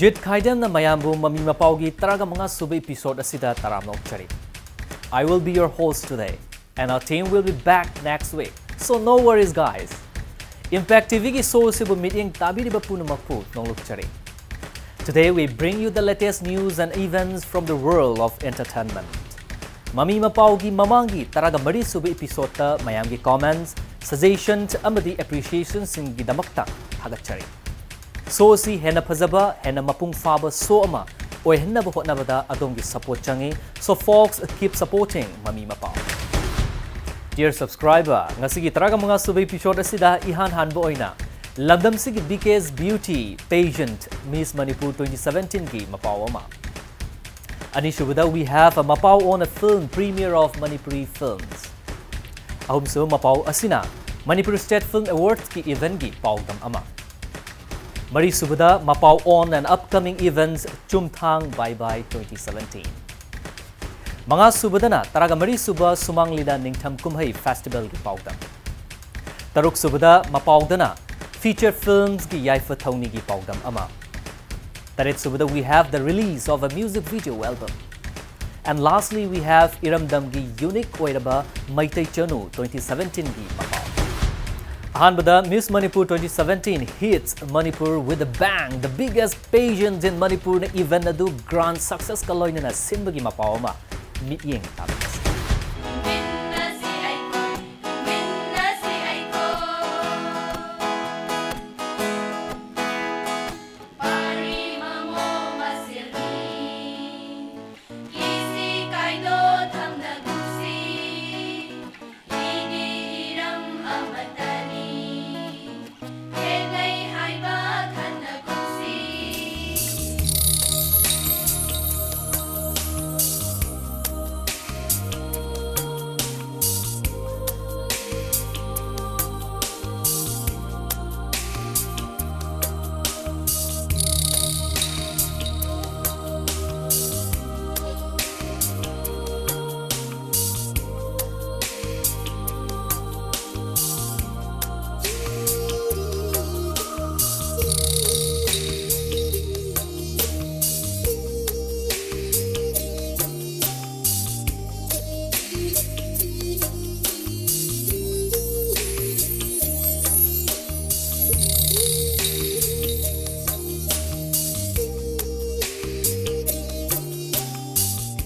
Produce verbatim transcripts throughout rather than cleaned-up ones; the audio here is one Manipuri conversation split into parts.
ꯖꯤꯠ ꯈꯥꯏꯗꯦꯝꯅ ꯃꯌꯥꯝꯕꯨ ꯃꯃꯤ ꯃꯄꯥꯎꯒꯤ ꯇꯔꯥꯒ ꯃꯉꯥ ꯁꯨꯕ episode ꯑꯁꯤꯗ ꯇꯔꯥꯝꯅ ꯑꯣꯛꯆꯔꯤ꯫ I will be your host today, and our team will be back next week, so no worries, guys. Impact TVꯒꯤ show ꯑꯁꯤꯕꯨ ꯃꯤꯠꯌꯦꯡ ꯇꯥꯕꯤꯔꯤꯕ ꯄꯨꯝꯅꯃꯛꯄꯨ ꯅꯣꯡꯂꯨꯛꯆꯔꯤ꯫ Today we bring you the latest news and events from the world of entertainment. ꯃꯃꯤ ꯃꯄꯥꯎꯒꯤ ꯃꯃꯥꯡꯒꯤ ꯇꯔꯥꯒ ꯃꯔꯤ ꯁꯨꯕ episodeꯇ ꯃꯌꯥꯝꯒꯤ comments, suggestions ꯑꯃꯗꯤ appreciationꯁꯤꯡꯒꯤꯗꯃꯛꯇ ꯊꯥꯒꯠꯆꯔꯤ꯫ Show ꯑꯁꯤ ꯍꯦꯟꯅ ꯐꯖꯕ, ꯍꯦꯟꯅ ꯃꯄꯨꯡ ꯐꯥꯕ show ꯑꯃ ꯑꯣꯏꯍꯟꯅꯕ ꯍꯣꯠꯅꯕꯗ ꯑꯗꯣꯝꯒꯤ support ꯆꯪꯏ꯫ So folks, keep supporting ꯃꯃꯤ ꯃꯄꯥꯎ꯫ Dear subscriber, ꯉꯁꯤꯒꯤ ꯇꯔꯥꯒ ꯃꯉꯥ ꯁꯨꯕ episode ꯑꯁꯤꯗ ꯏꯍꯥꯟ ꯍꯥꯟꯕ ꯑꯣꯏꯅ ꯂꯝꯗꯝꯁꯤꯒꯤ biggest beauty pageant Miss Manipur twenty seventeenꯒꯤ ꯃꯄꯥꯎ ꯑꯃ꯫ ꯑꯅꯤꯁꯨꯕꯗ, we have a ꯃꯄꯥꯎ on a film premiere of Manipuri films꯫ ꯑꯍꯨꯝꯁꯨꯕ ꯃꯄꯥꯎ ꯑꯁꯤꯅ Manipur State Film Awardsꯀꯤ eventꯀꯤ ꯄꯥꯎꯗꯝ ꯑꯃ꯫ ꯃꯔꯤꯁꯨꯕꯗ, ꯃꯄꯥꯎ on an upcoming events Chumthang Bye Bye twenty seventeen꯫ ꯃꯉꯥꯁꯨꯕꯗꯅ ꯇꯔꯥꯒ ꯃꯔꯤ ꯁꯨꯕ ꯁꯨꯃꯥꯡ ꯂꯤꯂꯥ ꯅꯤꯡꯊꯝ ꯀꯨꯝꯍꯩ festivalꯒꯤ ꯄꯥꯎꯗꯝ꯫ ꯇꯔꯨꯛꯁꯨꯕꯗ ꯃꯄꯥꯎꯗꯅ feature filmsꯀꯤ ꯌꯥꯏꯐ ꯊꯧꯅꯤꯒꯤ ꯄꯥꯎꯗꯝ ꯑꯃ꯫ ꯇꯔꯦꯠꯁꯨꯕꯗ, we have the release of a music video album. And lastly, we have ꯏꯔꯝꯗꯝꯒꯤ unique ꯑꯣꯏꯔꯕ ꯃꯩꯇꯩ ꯆꯅꯨ twenty seventeenꯒꯤ ꯃꯄꯥꯎ꯫ ꯑꯍꯥꯟꯕꯗ, Miss Manipur twenty seventeen hits Manipur with a bang, the biggest pageant in Manipurꯅ event ꯑꯗꯨ grand successꯀ ꯂꯣꯏꯅꯅ ꯁꯤꯟꯕꯒꯤ ꯃꯄꯥꯎ ꯑꯃ ꯃꯤꯠꯌꯦꯡ ꯇꯥꯕꯤꯔꯁꯤ꯫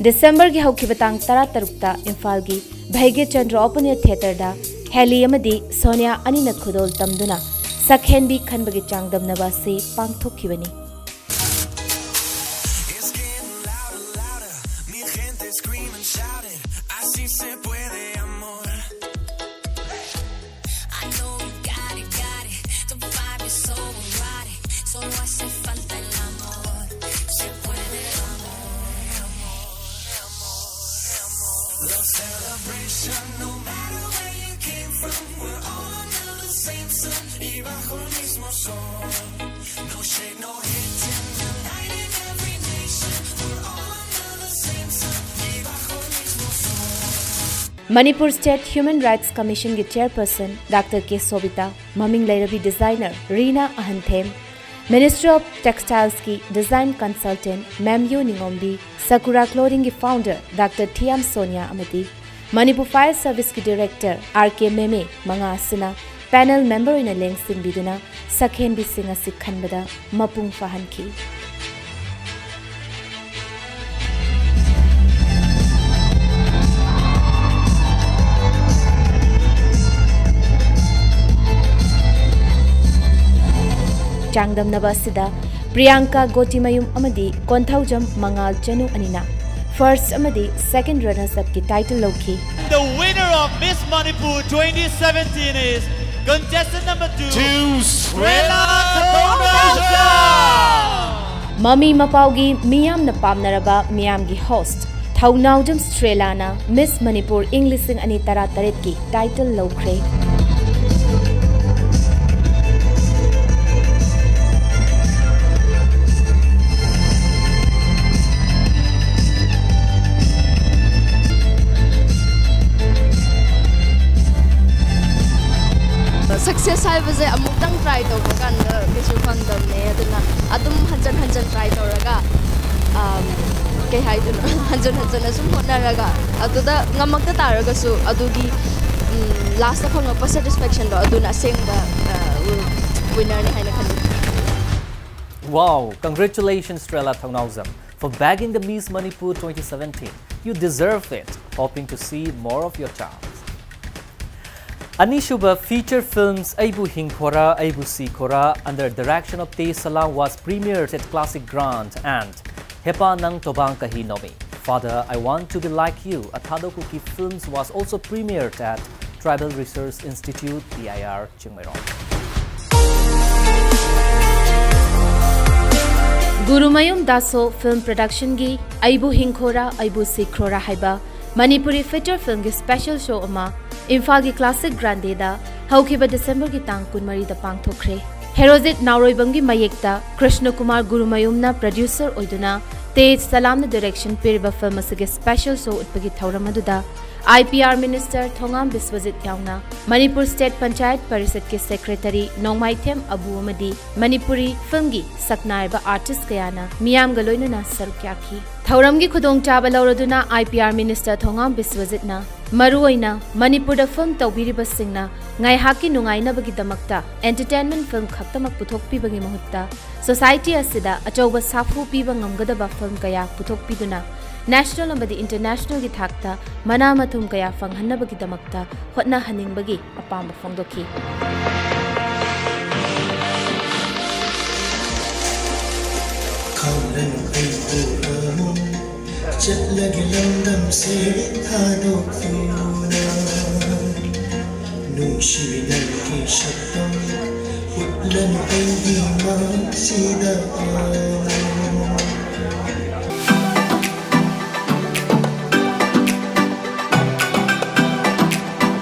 ꯗꯤꯁꯦꯝꯕꯔꯒꯤ ꯍꯧꯈꯤꯕ ꯇꯥꯡ ꯇꯔꯥꯇꯔꯨꯛꯇ ꯏꯝꯐꯥꯜꯒꯤ ꯚꯩꯒ꯭ꯌ ꯆꯟꯗ꯭ꯔ Open Air Theatreꯗ ꯍꯦꯂꯤ ꯑꯃꯗꯤ ꯁꯣꯅꯤꯌꯥ ꯑꯅꯤꯅ ꯈꯨꯗꯣꯜ ꯇꯝꯗꯨꯅ ꯁꯛꯍꯦꯟꯕꯤ ꯈꯟꯕꯒꯤ ꯆꯥꯡꯗꯝꯅꯕ ꯑꯁꯤ ꯄꯥꯡꯊꯣꯛꯈꯤꯕꯅꯤ꯫ It's getting louder, louder. Mi gente scream and shout it. Así se puede, amor. I know you got it, got it. The vibe is so erotic. Solo hace falta el amor. Se puede, amor, amor, amor, amor. Love celebration, no matter where you came from. We're all under the same sun y bajo el mismo sol. No shade, no hating, uniting every nation. We're all under the same sun y bajo el mismo sol. Manipur State Human Rights Commissionꯒꯤ chairperson Doctor K Sobita, ꯃꯃꯤꯡ ꯂꯩꯔꯕꯤ designer Rina ꯑꯍꯟꯊꯦꯝ, Ministry of Textilesꯀꯤ design consultant ꯃꯦꯝꯌꯨ ꯅꯤꯉꯣꯝꯕꯤ, Sakura Clothingꯒꯤ founder Doctor Thiam Sonia ꯑꯃꯗꯤ Manipur Fire Serviceꯀꯤ director R K ꯃꯦꯃꯦ ꯃꯉꯥ ꯑꯁꯤꯅ panel member ꯑꯣꯏꯅ ꯂꯦꯡꯁꯤꯟꯕꯤꯗꯨꯅ ꯁꯛꯍꯦꯟꯕꯤꯁꯤꯡ ꯑꯁꯤ ꯈꯟꯕꯗ ꯃꯄꯨꯡ ꯐꯥꯍꯟꯈꯤ꯫ ꯆꯥꯡꯗꯝꯅꯕ ꯑꯁꯤꯗ ꯄ꯭ꯔꯤꯌꯥꯡꯀꯥ ꯒꯣꯇꯤꯃꯌꯨꯝ ꯑꯃꯗꯤ ꯀꯣꯟꯊꯧꯖꯝ ꯃꯉꯥꯜ ꯆꯅꯨ ꯑꯅꯤꯅ first ꯑꯃꯗꯤ second runners upꯀꯤ title ꯂꯧꯈꯤ꯫ The winner of Miss Manipur twenty seventeen is contestant number two, Two Strela Strela Thongnaojam. ꯃꯃꯤ ꯃꯄꯥꯎꯒꯤ ꯃꯤꯌꯥꯝꯅ ꯄꯥꯝꯅꯔꯕ ꯃꯤꯌꯥꯝꯒꯤ host ꯊꯧꯅꯥꯎꯖꯝ ꯁ꯭ꯇ꯭ꯔꯦꯂꯥꯅ Miss Manipur ꯏꯪ ꯂꯤꯁꯤꯡ ꯑꯅꯤ ꯇꯔꯥꯇꯔꯦꯠꯀꯤ title ꯂꯧꯈ꯭ꯔꯦ꯫ Success ꯍꯥꯏꯕꯁꯦ ꯑꯃꯨꯛꯇꯪ try ꯇꯧꯕ ꯀꯥꯟꯗ ꯀꯩꯁꯨ ꯐꯪꯗꯕꯅꯦ꯫ ꯑꯗꯨꯅ ꯑꯗꯨꯝ ꯍꯟꯖꯟ ꯍꯟꯖꯟ try ꯇꯧꯔꯒ, ꯑꯝ, ꯀꯩ ꯍꯥꯏꯗꯣꯏꯅꯣ? ꯍꯟꯖꯟ ꯍꯟꯖꯟꯅ ꯁꯨꯝ ꯍꯣꯠꯅꯔꯒ ꯑꯗꯨꯗ ꯉꯝꯃꯛꯇ ꯇꯥꯔꯒꯁꯨ ꯑꯗꯨꯒꯤ, ꯎꯝ, lastꯇ ꯐꯪꯉꯛꯄ satisfactionꯗꯣ ꯑꯗꯨꯅ ꯑꯁꯦꯡꯕ, ꯑ, winnerꯅꯤ ꯍꯥꯏꯅ ꯈꯜꯂꯤ꯫ Wow, congratulations, Strela Thongnaojam. for bagging the Miss Manipur twenty seventeen. You deserve it. Hoping to see more of your chance. ꯑꯅꯤꯁꯨꯕ feature films ꯑꯩꯕꯨ ꯍꯤꯡꯈꯣꯔꯥ, ꯑꯩꯕꯨ ꯁꯤꯈꯣꯔꯥ, under direction of Tej Salam, was premiered at Classic Grand, and Hepa Nang Tobang Kahi Nomi, Father, I Want to Be Like You, a Thadou Kuki films, was also premiered at Tribal Research Institute, T I R, Chingmeirong. Gurumayum ꯗꯥꯁꯣ Film Productionꯒꯤ ꯑꯩꯕꯨ ꯍꯤꯡꯈꯣꯔꯥ, ꯑꯩꯕꯨ ꯁꯤꯈ꯭ꯔꯣꯔꯥ ꯍꯥꯏꯕ ꯃꯅꯤꯄꯨꯔꯤ feature filmꯒꯤ special show ꯑꯃ ꯏꯝꯐꯥꯜꯒꯤ Classic Grandeꯗ ꯍꯧꯈꯤꯕ Decemberꯒꯤ ꯇꯥꯡ ꯀꯨꯟꯃꯔꯤꯗ ꯄꯥꯡꯊꯣꯛꯈ꯭ꯔꯦ꯫ ꯍꯦꯔꯣꯖꯤꯠ ꯅꯥꯎꯔꯣꯏꯕꯝꯒꯤ ꯃꯌꯦꯛꯇ ꯀ꯭ꯔꯤꯁꯅ ꯀꯨꯃꯥꯔ ꯒꯨꯔꯨꯃꯌꯨꯝꯅ producer ꯑꯣꯏꯗꯨꯅ ꯇꯦꯖ ꯁꯂꯥꯝꯅ direction ꯄꯤꯔꯤꯕ film ꯑꯁꯤꯒꯤ special show ꯎꯠꯄꯒꯤ ꯊꯧꯔꯝ ꯑꯗꯨꯗ I P R Minister ꯊꯣꯉꯥꯝ ꯕꯤꯁ꯭ꯋꯖꯤꯠ ꯌꯥꯎꯅ ꯃꯅꯤꯄꯨꯔ State Panchayat Parishadꯀꯤ Secretary ꯅꯣꯡꯃꯥꯏꯊꯦꯝ ꯑꯕꯨ ꯑꯃꯗꯤ ꯃꯅꯤꯄꯨꯔꯤ filmꯒꯤ ꯁꯛꯅꯥꯏꯔꯕ artist ꯀꯌꯥꯅ ꯃꯤꯌꯥꯝꯒ ꯂꯣꯏꯅꯅ ꯁꯔꯨꯛ ꯌꯥꯈꯤ꯫ ꯊꯧꯔꯝꯒꯤ ꯈꯨꯗꯣꯡꯆꯥꯕ ꯂꯧꯔꯗꯨꯅ I P R Minister ꯊꯣꯉꯥꯝ ꯕꯤꯁ꯭ꯋꯖꯤꯠꯅ ꯃꯔꯨꯑꯣꯏꯅ ꯃꯅꯤꯄꯨꯔꯗ film ꯇꯧꯕꯤꯔꯤꯕꯁꯤꯡꯅ ꯉꯥꯏꯍꯥꯛꯀꯤ ꯅꯨꯡꯉꯥꯏꯅꯕꯒꯤꯗꯃꯛꯇ entertainment film ꯈꯛꯇꯃꯛ ꯄꯨꯊꯣꯛꯄꯤꯕꯒꯤ ꯃꯍꯨꯠꯇ society ꯑꯁꯤꯗ ꯑꯆꯧꯕ ꯁꯥꯐꯨ ꯄꯤꯕ ꯉꯝꯒꯗꯕ film ꯀꯌꯥ ꯄꯨꯊꯣꯛꯄꯤꯗꯨꯅ national ꯑꯃꯗꯤ internationalꯒꯤ ꯊꯥꯛꯇ ꯃꯅꯥ ꯃꯊꯨꯝ ꯀꯌꯥ ꯐꯪꯍꯟꯅꯕꯒꯤꯗꯃꯛꯇ ꯍꯣꯠꯅꯍꯟꯅꯤꯡꯕꯒꯤ ꯑꯄꯥꯝꯕ ꯐꯣꯡꯗꯣꯛꯈꯤ꯫ ꯈꯪꯂꯅꯨ ꯑꯩꯕꯨ ꯑꯃꯨꯛ ꯆꯠꯂꯒꯦ ꯂꯝꯗꯝꯁꯦ ꯊꯥꯗꯣꯛꯇꯨꯅ꯫ ꯅꯨꯡꯁꯤꯕꯤ ꯅꯪꯒꯤ ꯁꯛꯇꯝ ꯎꯠꯂꯅꯨ ꯑꯩꯒꯤ ꯃꯥꯡꯁꯤꯗ ꯑꯃꯨꯛ꯫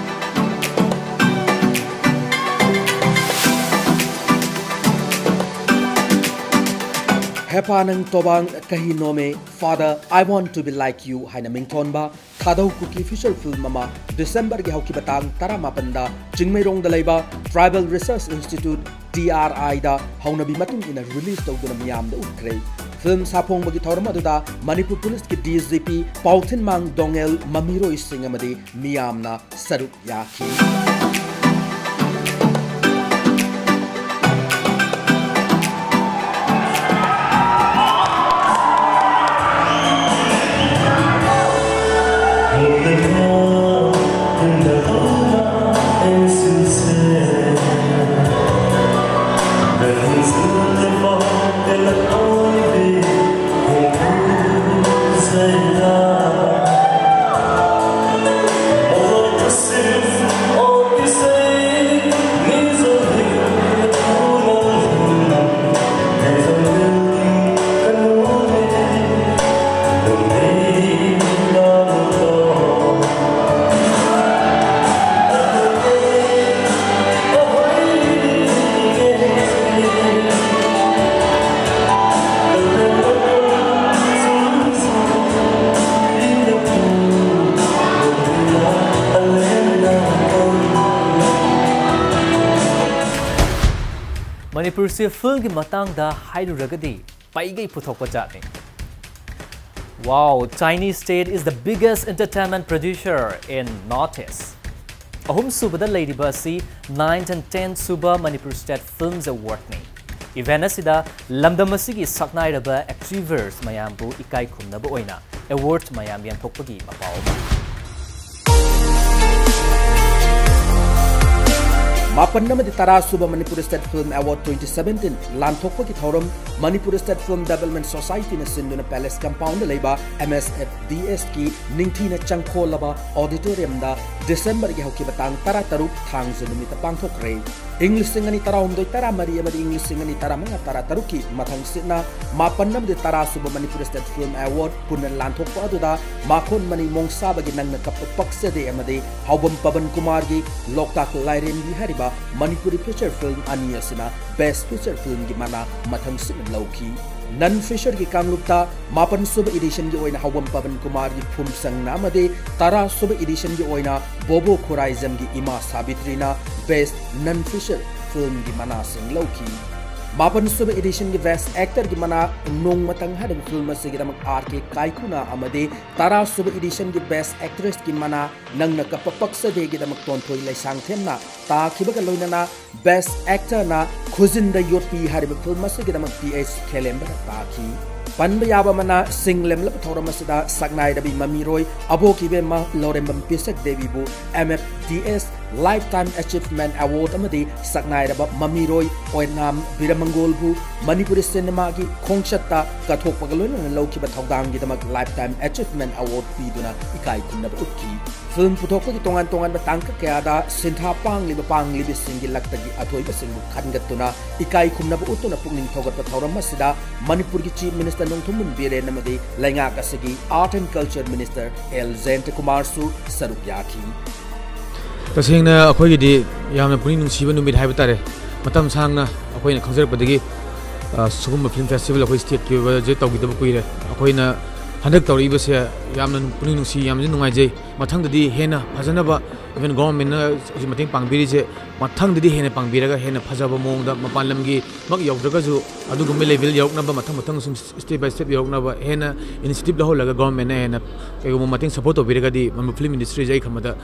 Hepa Nang Tobang Kahi Nome, Father, I Want to Be Like You ꯍꯥꯏꯅ ꯃꯤꯡꯊꯣꯟꯕ ꯊꯥꯗꯧ ꯀꯨꯀꯤ feature film ꯑꯃ Decemberꯒꯤ ꯍꯧꯈꯤꯕ ꯇꯥꯡ ꯇꯔꯥꯃꯥꯄꯟꯗ ꯆꯤꯡꯃꯩꯔꯣꯡꯗ ꯂꯩꯕ Tribal Research Institute, T R I ꯗ ꯍꯧꯅꯕꯤ ꯃꯇꯨꯡ ꯏꯟꯅ release ꯇꯧꯗꯨꯅ ꯃꯤꯌꯥꯝꯗ ꯎꯠꯈ꯭ꯔꯦ꯫ Film ꯁꯥꯐꯣꯡꯕꯒꯤ ꯊꯧꯔꯝ ꯑꯗꯨꯗ ꯃꯅꯤꯄꯨꯔ ꯄꯨꯂꯤꯁꯀꯤ D G P ꯄꯥꯎꯊꯤꯟꯃꯥꯡ ꯗꯣꯉꯦꯜ, ꯃꯃꯤꯔꯣꯏꯁꯤꯡ ꯑꯃꯗꯤ ꯃꯤꯌꯥꯝꯅ ꯁꯔꯨꯛ ꯌꯥꯈꯤ꯫ ꯃꯅꯤꯄꯨꯔꯁꯦ ꯐꯤꯜꯝꯒꯤ ꯃꯇꯥꯡꯗ ꯍꯥꯏꯔꯨꯔꯒꯗꯤ ꯄꯩꯒꯩ ꯄꯨꯊꯣꯛꯄ ꯖꯥꯠꯅꯤ꯫ Wow, Chinese state is the biggest entertainment producer in North East. ꯑꯍꯨꯝꯁꯨꯕꯗ ꯂꯩꯔꯤꯕ ꯑꯁꯤ ninth and tenth ꯁꯨꯕ Manipur State Films Awardꯅꯤ꯫ Event ꯑꯁꯤꯗ ꯂꯝꯗꯝ ꯑꯁꯤꯒꯤ ꯁꯛꯅꯥꯏꯔꯕ achievers ꯃꯌꯥꯝꯕꯨ ꯏꯀꯥꯏ ꯈꯨꯝꯅꯕ ꯑꯣꯏꯅ award ꯃꯌꯥꯝ ꯌꯦꯟꯊꯣꯛꯄꯒꯤ ꯃꯄꯥꯎ ꯑꯃ꯫ ꯃꯥꯄꯟ ꯑꯃꯗꯤ ꯇꯔꯥ ꯁꯨꯕ Manipur State Film Award twenty seventeen ꯂꯥꯟꯊꯣꯛꯄꯒꯤ ꯊꯧꯔꯝ Manipur State Film Development Societyꯅ ꯁꯤꯟꯗꯨꯅ Palace Compoundꯗ ꯂꯩꯕ M S F D Sꯀꯤ ꯅꯤꯡꯊꯤꯅ ꯆꯪꯈꯣꯜꯂꯕ auditoriumꯗ Decemberꯒꯤ ꯍꯧꯈꯤꯕ ꯇꯥꯡ ꯇꯔꯥꯇꯔꯨꯛ ꯊꯥꯡꯖ ꯅꯨꯃꯤꯠꯇ ꯄꯥꯡꯊꯣꯛꯈ꯭ꯔꯦ꯫ ꯏꯪ ꯂꯤꯁꯤꯡ ꯑꯅꯤ ꯇꯔꯥꯍꯨꯝꯗꯣꯏ ꯇꯔꯥꯃꯔꯤ ꯑꯃꯗꯤ ꯏꯪ ꯂꯤꯁꯤꯡ ꯑꯅꯤ ꯇꯔꯥꯃꯉꯥ ꯇꯔꯥꯇꯔꯨꯛꯀꯤ ꯃꯊꯪ ꯁꯤꯠꯅ ꯃꯥꯄꯟ ꯑꯃꯗꯤ ꯇꯔꯥ ꯁꯨꯕ Manipur State Film Award ꯄꯨꯟꯅ ꯂꯥꯟꯊꯣꯛꯄ ꯑꯗꯨꯗ ꯃꯥꯈꯣꯟ ꯃꯅꯤ ꯃꯣꯡꯁꯥꯕꯒꯤ ꯅꯪꯅ ꯀꯞꯄ ꯄꯛꯆꯗꯦ ꯑꯃꯗꯤ ꯍꯥꯎꯕꯝ ꯄꯕꯟ ꯀꯨꯃꯥꯔꯒꯤ ꯂꯣꯛꯇꯥꯛ ꯂꯥꯏꯔꯦꯝꯕꯤ ꯍꯥꯏꯔꯤꯕ Manipuri feature film ꯑꯅꯤ ꯑꯁꯤꯅ Best Feature Filmꯒꯤ ꯃꯅꯥ ꯃꯊꯪ ꯁꯤꯠꯅ ꯂꯧꯈꯤ꯫ Non featureꯒꯤ ꯀꯥꯡꯂꯨꯞꯇ ꯃꯥꯄꯟ ꯁꯨꯕ editionꯒꯤ ꯑꯣꯏꯅ ꯍꯥꯎꯕꯝ ꯄꯕꯟ ꯀꯨꯃꯥꯔꯒꯤ ꯐꯨꯝꯁꯪꯅ ꯑꯃꯗꯤ ꯇꯔꯥ ꯁꯨꯕ editionꯒꯤ ꯑꯣꯏꯅ ꯕꯣꯕꯣ ꯈꯨꯔꯥꯏꯖꯝꯒꯤ ꯏꯃꯥ ꯁꯥꯕꯤꯇ꯭ꯔꯤꯅ Best Non Feature Filmꯒꯤ ꯃꯅꯥꯁꯤꯡ ꯂꯧꯈꯤ꯫ ꯃꯥꯄꯟ ꯁꯨꯕ editionꯒꯤ Best Actorꯒꯤ ꯃꯅꯥ ꯅꯣꯡꯃꯇꯪ ꯍꯥꯏꯔꯤꯕ film ꯑꯁꯤꯒꯤꯗꯃꯛ R K ꯀꯥꯏꯀꯨꯅ ꯑꯃꯗꯤ ꯇꯔꯥ ꯁꯨꯕ editionꯒꯤ Best Actressꯀꯤ ꯃꯅꯥ ꯅꯪꯅ ꯀꯞꯄ ꯄꯛꯆꯗꯦꯒꯤꯗꯃꯛ ꯇꯣꯟꯊꯣꯏ ꯂꯩꯁꯥꯡꯊꯦꯝꯅ ꯇꯥꯈꯤꯕꯒ ꯂꯣꯏꯅꯅ Best Actorꯅ ꯈꯨꯖꯤꯟꯗ ꯌꯣꯠꯄꯤ ꯍꯥꯏꯔꯤꯕ film ꯑꯁꯤꯒꯤꯗꯃꯛ P H ꯈꯦꯂꯦꯝꯕꯅ ꯇꯥꯈꯤ꯫ ꯄꯟꯕ ꯌꯥꯕ ꯑꯃꯅ, ꯁꯤꯡ ꯂꯦꯝꯂꯕ ꯊꯧꯔꯝ ꯑꯁꯤꯗ ꯁꯛꯅꯥꯏꯔꯕꯤ ꯃꯃꯤꯔꯣꯏ ꯑꯕꯣꯛ ꯏꯕꯦꯝꯃ ꯂꯧꯔꯦꯝꯕꯝ ꯄꯤꯁꯛ ꯗꯦꯕꯤꯕꯨ M F D S Lifetime Achievement Award ꯑꯃꯗꯤ ꯁꯛꯅꯥꯏꯔꯕ ꯃꯃꯤꯔꯣꯏ ꯑꯣꯏꯅꯥꯝ ꯕꯤꯔꯃꯪꯒꯣꯜꯕꯨ ꯃꯅꯤꯄꯨꯔꯤ ꯁꯤꯅꯦꯃꯥꯒꯤ ꯈꯣꯡꯆꯠꯇ ꯀꯠꯊꯣꯛꯄꯒ ꯂꯣꯏꯅꯅ ꯂꯧꯈꯤꯕ ꯊꯧꯗꯥꯡꯒꯤꯗꯃꯛ Lifetime Achievement Award ꯄꯤꯗꯨꯅ ꯏꯀꯥꯏ ꯈꯨꯝꯅꯕ ꯎꯠꯈꯤ꯫ Film ꯄꯨꯊꯣꯛꯄꯒꯤ ꯇꯣꯉꯥꯟ ꯇꯣꯉꯥꯟꯕ ꯇꯥꯡꯀꯛ ꯀꯌꯥꯗ ꯁꯤꯟꯊꯥ ꯄꯥꯡꯂꯤꯕ ꯄꯥꯡꯂꯤꯕꯤꯁꯤꯡꯒꯤ ꯂꯛꯇꯒꯤ ꯑꯊꯣꯏꯕꯁꯤꯡꯕꯨ ꯈꯟꯒꯠꯇꯨꯅ ꯏꯀꯥꯏ ꯈꯨꯝꯅꯕ ꯎꯠꯇꯨꯅ ꯄꯨꯛꯅꯤꯡ ꯊꯧꯒꯠꯄ ꯊꯧꯔꯝ ꯑꯁꯤꯗ ꯃꯅꯤꯄꯨꯔꯒꯤ Chief Minister ꯅꯣꯡꯊꯣꯝꯕꯝ ꯕꯤꯔꯦꯟ ꯑꯃꯗꯤ ꯂꯩꯉꯥꯛ ꯑꯁꯤꯒꯤ Art and Culture Minister L ꯖꯌꯟꯇꯀꯨꯃꯥꯔꯁꯨ ꯁꯔꯨꯛ ꯌꯥꯈꯤ꯫ ꯇꯁꯦꯡꯅ ꯑꯩꯈꯣꯏꯒꯤꯗꯤ ꯌꯥꯝꯅ ꯄꯨꯛꯅꯤꯡ ꯅꯨꯡꯁꯤꯕ ꯅꯨꯃꯤꯠ ꯍꯥꯏꯕ ꯇꯥꯔꯦ꯫ ꯃꯇꯝ ꯁꯥꯡꯅ ꯑꯩꯈꯣꯏꯅ ꯈꯪꯖꯔꯛꯄꯗꯒꯤ, ꯑ, ꯁꯤꯒꯨꯝꯕ film festival ꯑꯩꯈꯣꯏ stateꯀꯤ ꯑꯣꯏꯕꯁꯦ ꯇꯧꯈꯤꯗꯕ ꯀꯨꯏꯔꯦ꯫ ꯑꯩꯈꯣꯏꯅ ꯍꯟꯗꯛ ꯇꯧꯔꯛꯏꯕꯁꯦ ꯌꯥꯝꯅ ꯄꯨꯛꯅꯤꯡ ꯅꯨꯡꯁꯤ, ꯌꯥꯝꯅꯁꯨ ꯅꯨꯡꯉꯥꯏꯖꯩ꯫ ꯃꯊꯪꯗꯗꯤ ꯍꯦꯟꯅ ꯐꯖꯅꯕ, even government ꯅ ꯍꯧꯖꯤꯛ ꯃꯇꯦꯡ ꯄꯥꯡꯕꯤꯔꯤꯁꯦ, ꯃꯊꯪꯗꯗꯤ ꯍꯦꯟꯅ ꯄꯥꯡꯕꯤꯔꯒ ꯍꯦꯟꯅ ꯐꯖꯕ ꯃꯑꯣꯡꯗ ꯃꯄꯥꯟ ꯂꯝꯒꯤ ꯃꯛ ꯌꯧꯗ꯭ꯔꯒꯁꯨ ꯑꯗꯨꯒꯨꯝꯕ level ꯌꯧꯔꯛꯅꯕ, ꯃꯊꯪ ꯃꯊꯪ ꯁꯨꯝ step by step ꯌꯧꯔꯛꯅꯕ ꯍꯦꯟꯅ initiative ꯂꯧꯍꯜꯂꯒ government ꯅ ꯍꯦꯟꯅ ꯀꯩꯒꯨꯝꯕ ꯃꯇꯦꯡ support ꯇꯧꯕꯤꯔꯒꯗꯤ ꯃꯅꯤꯄꯨꯔ film industry ꯁꯦ ꯑꯩ ꯈꯟꯕꯗ,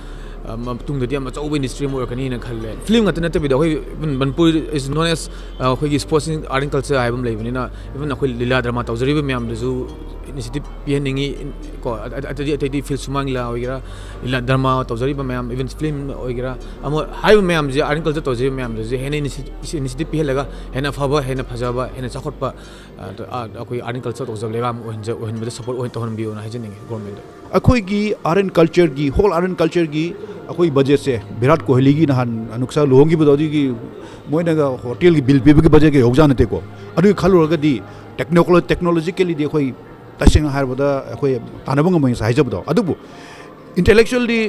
ꯑ, ꯃꯇꯨꯡꯗꯗꯤ ꯌꯥꯝ ꯑꯆꯧꯕ industry ꯑꯃ ꯑꯣꯏꯔꯛꯀꯅꯤꯅ ꯈꯜꯂꯦ꯫ Film ꯉꯥꯛꯇ ꯅꯠꯇꯕꯤꯗ ꯑꯩꯈꯣꯏ even Manipur is known as, ꯑ, ꯑꯩꯈꯣꯏꯒꯤ sports and art and culture ꯍꯥꯏꯕ ꯑꯃ ꯂꯩꯕꯅꯤꯅ, even ꯑꯩꯈꯣꯏ ꯂꯤꯂꯥ drama ꯇꯧꯖꯔꯤꯕ ꯃꯌꯥꯝꯗꯁꯨ initiative ꯄꯤꯍꯟꯅꯤꯡꯉꯤ꯫ ꯀꯣ, ꯑ-, ꯑ-, ꯑꯇꯩꯗꯤ, ꯑꯇꯩꯗꯤ field ꯁꯨꯃꯥꯡ ꯂꯤꯂꯥ ꯑꯣꯏꯒꯦꯔꯥ, ꯂꯤꯂꯥ drama ꯇꯧꯖꯔꯤꯕ ꯃꯌꯥꯝ, even film ꯑꯣꯏꯒꯦꯔꯥ, ꯑꯃ ꯍꯥꯏꯔꯤꯕ ꯃꯌꯥꯝꯁꯦ, art and culture ꯇꯧꯖꯔꯤꯕ ꯃꯌꯥꯝꯗꯁꯨ ꯍꯦꯟꯅ initiative, initiative ꯄꯤꯍꯜꯂꯒ ꯍꯦꯟꯅ ꯑꯐꯕ, ꯍꯦꯟꯅ ꯐꯖꯕ, ꯍꯦꯟꯅ ꯆꯥꯎꯈꯠꯄ, ꯑ, ꯑ, ꯑꯩꯈꯣꯏ art and culture ꯇꯧꯖꯕ ꯂꯩꯕꯥꯛ ꯑꯃ ꯑꯣꯏꯍꯟꯖ-, ꯑꯣꯏꯍꯟꯕꯗ support ꯑꯣꯏꯅ ꯇꯧꯍꯟꯕꯤꯌꯣꯅ ꯍꯥꯏꯖꯅꯤꯡꯉꯤ government ꯇ꯫ ꯑꯩꯈꯣꯏꯒꯤ art and culture ꯒꯤ, whole art and culture ꯒꯤ ꯑꯩꯈꯣꯏ budget ꯁꯦ ꯚꯤꯔꯥꯠ ꯀꯣꯍꯂꯤꯒꯤ ꯅꯍꯥꯟ ꯑꯅꯨꯛꯁꯥ ꯂꯨꯍꯣꯡꯈꯤꯕꯗꯣ, ꯑꯗꯨꯒꯤ ꯃꯣꯏꯅꯒ hotel ꯒꯤ bill ꯄꯤꯕꯒꯤ budget ꯀ ꯌꯧꯖꯥꯠ ꯅꯠꯇꯦꯀꯣ꯫ ꯑꯗꯨꯒꯤ ꯈꯜꯂꯨꯔꯒꯗꯤ technical, technologically ꯗꯤ ꯑꯩꯈꯣꯏ ꯇꯁꯦꯡꯅ ꯍꯥꯏꯔꯕꯗ ꯑꯩꯈꯣꯏ ꯇꯥꯟꯅꯕ ꯉꯝꯃꯣꯏ ꯉꯁꯥꯏ ꯍꯥꯏꯖꯕꯗꯣ꯫ ꯑꯗꯨꯕꯨ intellectually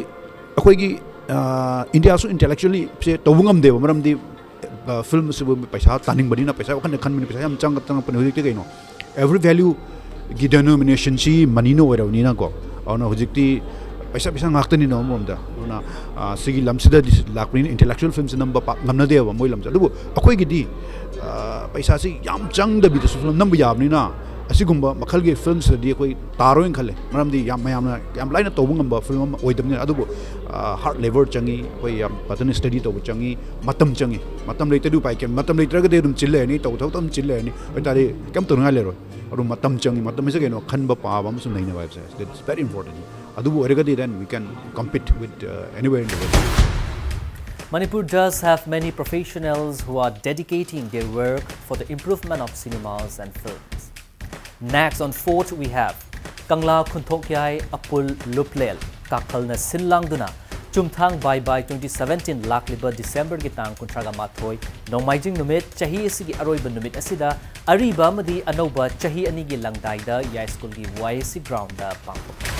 ꯑꯩꯈꯣꯏꯒꯤ, ꯑ, ꯏꯟꯗꯤꯌꯥꯁꯨ intellectually ꯁꯦ ꯇꯧꯕ ꯉꯝꯗꯦꯕ, ꯃꯔꯝꯗꯤ, ꯑ, film ꯁꯤꯕꯨ ꯄꯩꯁꯥ ꯇꯥꯅꯤꯡꯕꯅꯤꯅ, ꯄꯩꯁꯥ ꯋꯥꯈꯜꯗ ꯈꯟꯕꯅꯤ, ꯄꯩꯁꯥ ꯌꯥꯝ ꯆꯪꯉ-, ꯆꯪꯉꯛꯄꯅꯤ꯫ ꯍꯧꯖꯤꯛꯇꯤ ꯀꯩꯅꯣ, every value ꯒꯤ denomination ꯁꯤ money ꯅ ꯑꯣꯏꯔꯕꯅꯤꯅꯀꯣ꯫ ꯑꯗꯨꯅ ꯍꯧꯖꯤꯛꯇꯤ ꯄꯩꯁꯥ, ꯄꯩꯁꯥ ꯉꯥꯛꯇꯅꯤꯅ ꯑꯃꯔꯣꯝꯗ꯫ ꯑꯗꯨꯅ, ꯑ, ꯁꯤꯒꯤ ꯂꯝꯁꯤꯗꯗꯤ ꯂꯥꯛꯄꯅꯤꯅ intellectual film ꯁꯦ ꯅꯝꯕ ꯄꯥꯛ ꯉꯝꯅꯗꯦꯕ ꯃꯣꯏ ꯂꯝꯁꯦ꯫ ꯑꯗꯨꯕꯨ ꯑꯩꯈꯣꯏꯒꯤꯗꯤ, ꯑ, ꯄꯩꯁꯥꯁꯤ ꯌꯥꯝ ꯆꯪꯗꯕꯤꯗꯁꯨ film ꯅꯝꯕ ꯌꯥꯕꯅꯤꯅ ꯑꯁꯤꯒꯨꯝꯕ ꯃꯈꯜꯒꯤ film ꯁꯤꯗꯗꯤ ꯑꯩꯈꯣꯏ ꯇꯥꯔꯣꯏꯅ ꯈꯜꯂꯦ꯫ ꯃꯔꯝꯗꯤ ꯌꯥꯝ, ꯃꯌꯥꯝꯅ ꯌꯥꯝ ꯂꯥꯏꯅ ꯇꯧꯕ ꯉꯝꯕ film ꯑꯃ ꯑꯣꯏꯗꯕꯅꯤꯅ꯫ ꯑꯗꯨꯕꯨ, ꯑ, hard labour ꯆꯪꯉꯤ, ꯑꯩꯈꯣꯏ ꯌꯥꯝ ꯐꯖꯅ study ꯇꯧꯕ ꯆꯪꯉꯤ, ꯃꯇꯝ ꯆꯪꯉꯤ꯫ ꯃꯇꯝ ꯂꯩꯇ꯭ꯔꯗꯤ ꯎꯄꯥꯏ ꯀꯩ-, ꯃꯇꯝ ꯂꯩꯇ꯭ꯔꯒꯗꯤ ꯑꯗꯨꯝ ꯆꯤꯜ ꯂꯩꯔꯅꯤ, ꯇꯧ ꯊꯕꯛꯇ ꯑꯗꯨꯝ ꯆꯤꯜ ꯂꯩꯔꯅꯤ꯫ ꯑꯗꯨ ꯑꯣꯏꯇꯥꯔꯗꯤ ꯀꯩꯝ ꯇꯧꯅꯤꯡꯉꯥꯏ ꯂꯩꯔꯣꯏ꯫ ꯑꯗꯨ ꯃꯇꯝ ꯆꯪꯉꯤ꯫ ꯃꯇꯝ ꯍꯥꯏꯁꯦ ꯀꯩꯅꯣ? ꯈꯟꯕ ꯄꯥꯕ ꯑꯃꯁꯨ ꯅꯩꯅꯕ ꯍꯥꯏꯕꯁꯦ, that's very important꯫ ꯑꯗꯨꯕꯨ ꯑꯣꯏꯔꯒꯗꯤ then we can compete with, uh, anywhere in the world. Manipur does have many professionals who are dedicating their work for the improvement of cinemas and films. Next on Fort, we have Kangla Khunthokyai Apul Luplel ꯀꯥꯈꯜꯅ ꯁꯤꯟ ꯂꯥꯡꯗꯨꯅ ꯆꯨꯝꯊꯥꯡ ꯕꯥꯏ ꯕꯥꯏ twenty seventeen ꯂꯥꯛꯂꯤꯕ December ꯒꯤ ꯇꯥꯡ ꯀꯨꯟꯊ꯭ꯔꯥꯒ ꯃꯥꯊꯣꯏ, ꯅꯣꯡꯃꯥꯏꯖꯤꯡ ꯅꯨꯃꯤꯠ, ꯆꯍꯤ ꯑꯁꯤꯒꯤ ꯑꯔꯣꯏꯕ ꯅꯨꯃꯤꯠ ꯑꯁꯤꯗ ꯑꯔꯤꯕ ꯑꯃꯗꯤ ꯑꯅꯧꯕ ꯆꯍꯤ ꯑꯅꯤꯒꯤ ꯂꯪꯗꯥꯏꯗ ꯌꯥꯏꯁ꯭ꯀꯨꯜꯒꯤ Y A C ground ꯗ ꯄꯥꯡꯊꯣꯛꯈꯤ꯫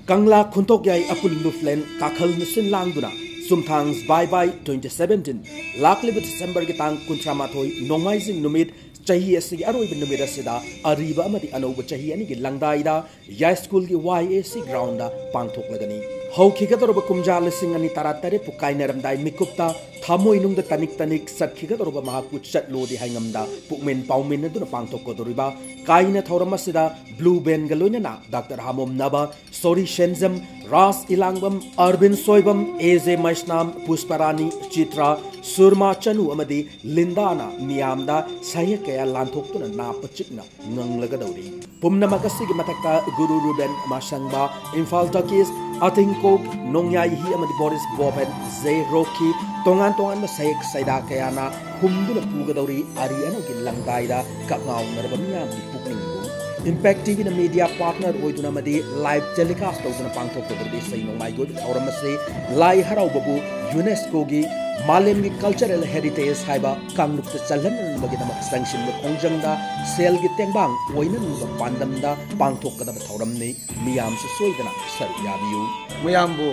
ꯀꯪꯂꯥ ꯈꯨꯟꯇꯣꯛꯌꯥꯏ ꯑꯄꯨꯜ ꯂꯨꯞꯂꯦꯟ ꯀꯥꯈꯜꯅ ꯁꯤꯟ ꯂꯥꯡꯗꯨꯅ ꯆꯨꯝꯊꯥꯡꯁ ꯕꯥꯏ ꯕꯥꯏ ꯇ꯭ꯋꯦꯟꯇꯤ ꯁꯚꯦꯟꯇꯤꯟ, ꯂꯥꯛꯂꯤꯕ ꯗꯤꯁꯦꯝꯕꯔꯒꯤ ꯇꯥꯡ ꯀꯨꯟꯊ꯭ꯔꯥ ꯃꯥꯊꯣꯏ, ꯅꯣꯡꯃꯥꯏꯖꯤꯡ ꯅꯨꯃꯤꯠ, ꯆꯍꯤ ꯑꯁꯤꯒꯤ ꯑꯔꯣꯏꯕ ꯅꯨꯃꯤꯠ ꯑꯁꯤꯗ ꯑꯔꯤꯕ ꯑꯃꯗꯤ ꯑꯅꯧꯕ ꯆꯍꯤ ꯑꯅꯤꯒꯤ ꯂꯪꯗꯥꯏꯗ ꯌꯥꯏꯁ꯭ꯀꯨꯜꯒꯤ ꯋꯥꯏ ꯑꯦ ꯁꯤ ꯒ꯭ꯔꯥꯎꯟꯗ ꯄꯥꯡꯊꯣꯛꯂꯒꯅꯤ꯫ ꯍꯧꯈꯤꯒꯗꯧꯔꯕ ꯀꯨꯝꯖꯥ ꯂꯤꯁꯤꯡ ꯑꯅꯤ ꯇꯔꯥꯇꯔꯦꯠꯄꯨ ꯀꯥꯏꯅꯔꯝꯗꯥꯏ ꯃꯤꯀꯨꯞꯇ ꯊꯃꯣꯏꯅꯨꯡꯗ ꯇꯅꯤꯛ ꯇꯅꯤꯛ ꯆꯠꯈꯤꯒꯗꯧꯔꯕ ꯃꯍꯥꯛꯄꯨ ꯆꯠꯂꯣꯗꯤ ꯍꯥꯏꯉꯝꯗ ꯄꯨꯛꯃꯤꯟ ꯄꯥꯎꯃꯤꯟꯅꯗꯨꯅ ꯄꯥꯡꯊꯣꯛꯀꯗꯧꯔꯤꯕ ꯀꯥꯏꯅ ꯊꯧꯔꯝ ꯑꯁꯤꯗ ꯕ꯭ꯂꯨ ꯕꯦꯟꯒ ꯂꯣꯏꯅꯅ ꯗꯥꯛꯇꯔ ꯍꯥꯃꯣꯝ ꯅꯕ, ꯁꯣꯔꯤ ꯁꯦꯟꯖꯝ, ꯔꯥꯖ ꯏꯂꯥꯡꯕꯝ, ꯑꯔꯕꯤꯟ ꯁꯣꯏꯕꯝ, ꯑꯦ ꯖꯦ ꯃꯩꯁꯅꯥꯝ, ꯄꯨꯁꯄꯔꯥꯅꯤ, ꯆꯤꯇ꯭ꯔꯥ, ꯁꯨꯔꯃꯥ ꯆꯅꯨ ꯑꯃꯗꯤ ꯂꯤꯟꯗꯥꯅ ꯃꯤꯌꯥꯝꯗ ꯁꯍꯦꯛ ꯀꯌꯥ ꯂꯥꯟꯊꯣꯛꯇꯨꯅ ꯅꯥ ꯄꯆꯤꯛꯅ ꯉꯪꯂꯒꯗꯧꯔꯤ꯫ ꯄꯨꯝꯅꯃꯛ ꯑꯁꯤꯒꯤ ꯃꯊꯛꯇ ꯒꯨꯔꯨ ꯔꯨꯕꯦꯟ ꯃꯥꯁꯪꯕ, ꯏꯝꯐꯥꯜ ꯇꯣꯀꯤꯁ, ꯑꯇꯤꯡꯀꯣꯛ, ꯅꯣꯡꯌꯥꯏ ꯍꯤ ꯑꯃꯗꯤ ꯕꯣꯔꯤꯁ ꯕꯣꯕꯦꯟ, ꯖꯦ ꯔꯣꯀꯤ, ꯇꯣꯉꯥꯟ ꯇꯣꯉꯥꯟꯕ ꯁꯍꯦꯛ ꯁꯩꯗꯥ ꯀꯌꯥꯅ ꯍꯨꯝꯗꯨꯅ ꯄꯨꯒꯗꯧꯔꯤ꯫ ꯑꯔꯤ ꯑꯅꯧꯒꯤ ꯂꯪꯗꯥꯏꯗ ꯀꯛꯉꯥꯎꯅꯔꯕ ꯃꯤꯌꯥꯝꯒꯤ ꯄꯨꯛꯅꯤꯡꯕꯨ꯫ ꯏꯝꯄꯦꯛ ꯇꯤ ꯚꯤꯅ ꯃꯤꯗꯤꯌꯥ ꯄꯥꯔꯠꯅꯔ ꯑꯣꯏꯗꯨꯅ ꯑꯃꯗꯤ ꯂꯥꯏꯚ ꯇꯦꯂꯤꯀꯥꯁ ꯇꯧꯗꯨꯅ ꯄꯥꯡꯊꯣꯛꯀꯗꯧꯔꯤꯕ ꯏꯁꯩ ꯅꯣꯡꯃꯥꯏꯒꯤ ꯑꯣꯏꯕ ꯊꯧꯔꯝ ꯑꯁꯤ ꯂꯥꯏ ꯍꯔꯥꯎꯕꯕꯨ ꯌꯨꯅꯦꯁꯀꯣꯒꯤ ꯃꯥꯂꯦꯝꯒꯤ ꯀꯜꯆꯔꯦꯜ ꯍꯦꯔꯤꯇꯦꯖ ꯍꯥꯏꯕ ꯀꯥꯡꯂꯨꯞꯇ ꯆꯜꯍꯟꯅꯕꯒꯤꯗꯃꯛ ꯆꯪꯁꯤꯟꯕ ꯈꯣꯡꯖꯪꯗ ꯁꯦꯜꯒꯤ ꯇꯦꯡꯕꯥꯡ ꯑꯣꯏꯅꯅꯕ ꯄꯥꯟꯗꯝꯗ ꯄꯥꯡꯊꯣꯛꯀꯗꯕ ꯊꯧꯔꯝꯅꯤ꯫ ꯃꯤꯌꯥꯝꯁꯨ ꯁꯣꯏꯗꯅ ꯁꯔꯨꯛ ꯌꯥꯕꯤꯌꯨ꯫ ꯃꯌꯥꯝꯕꯨ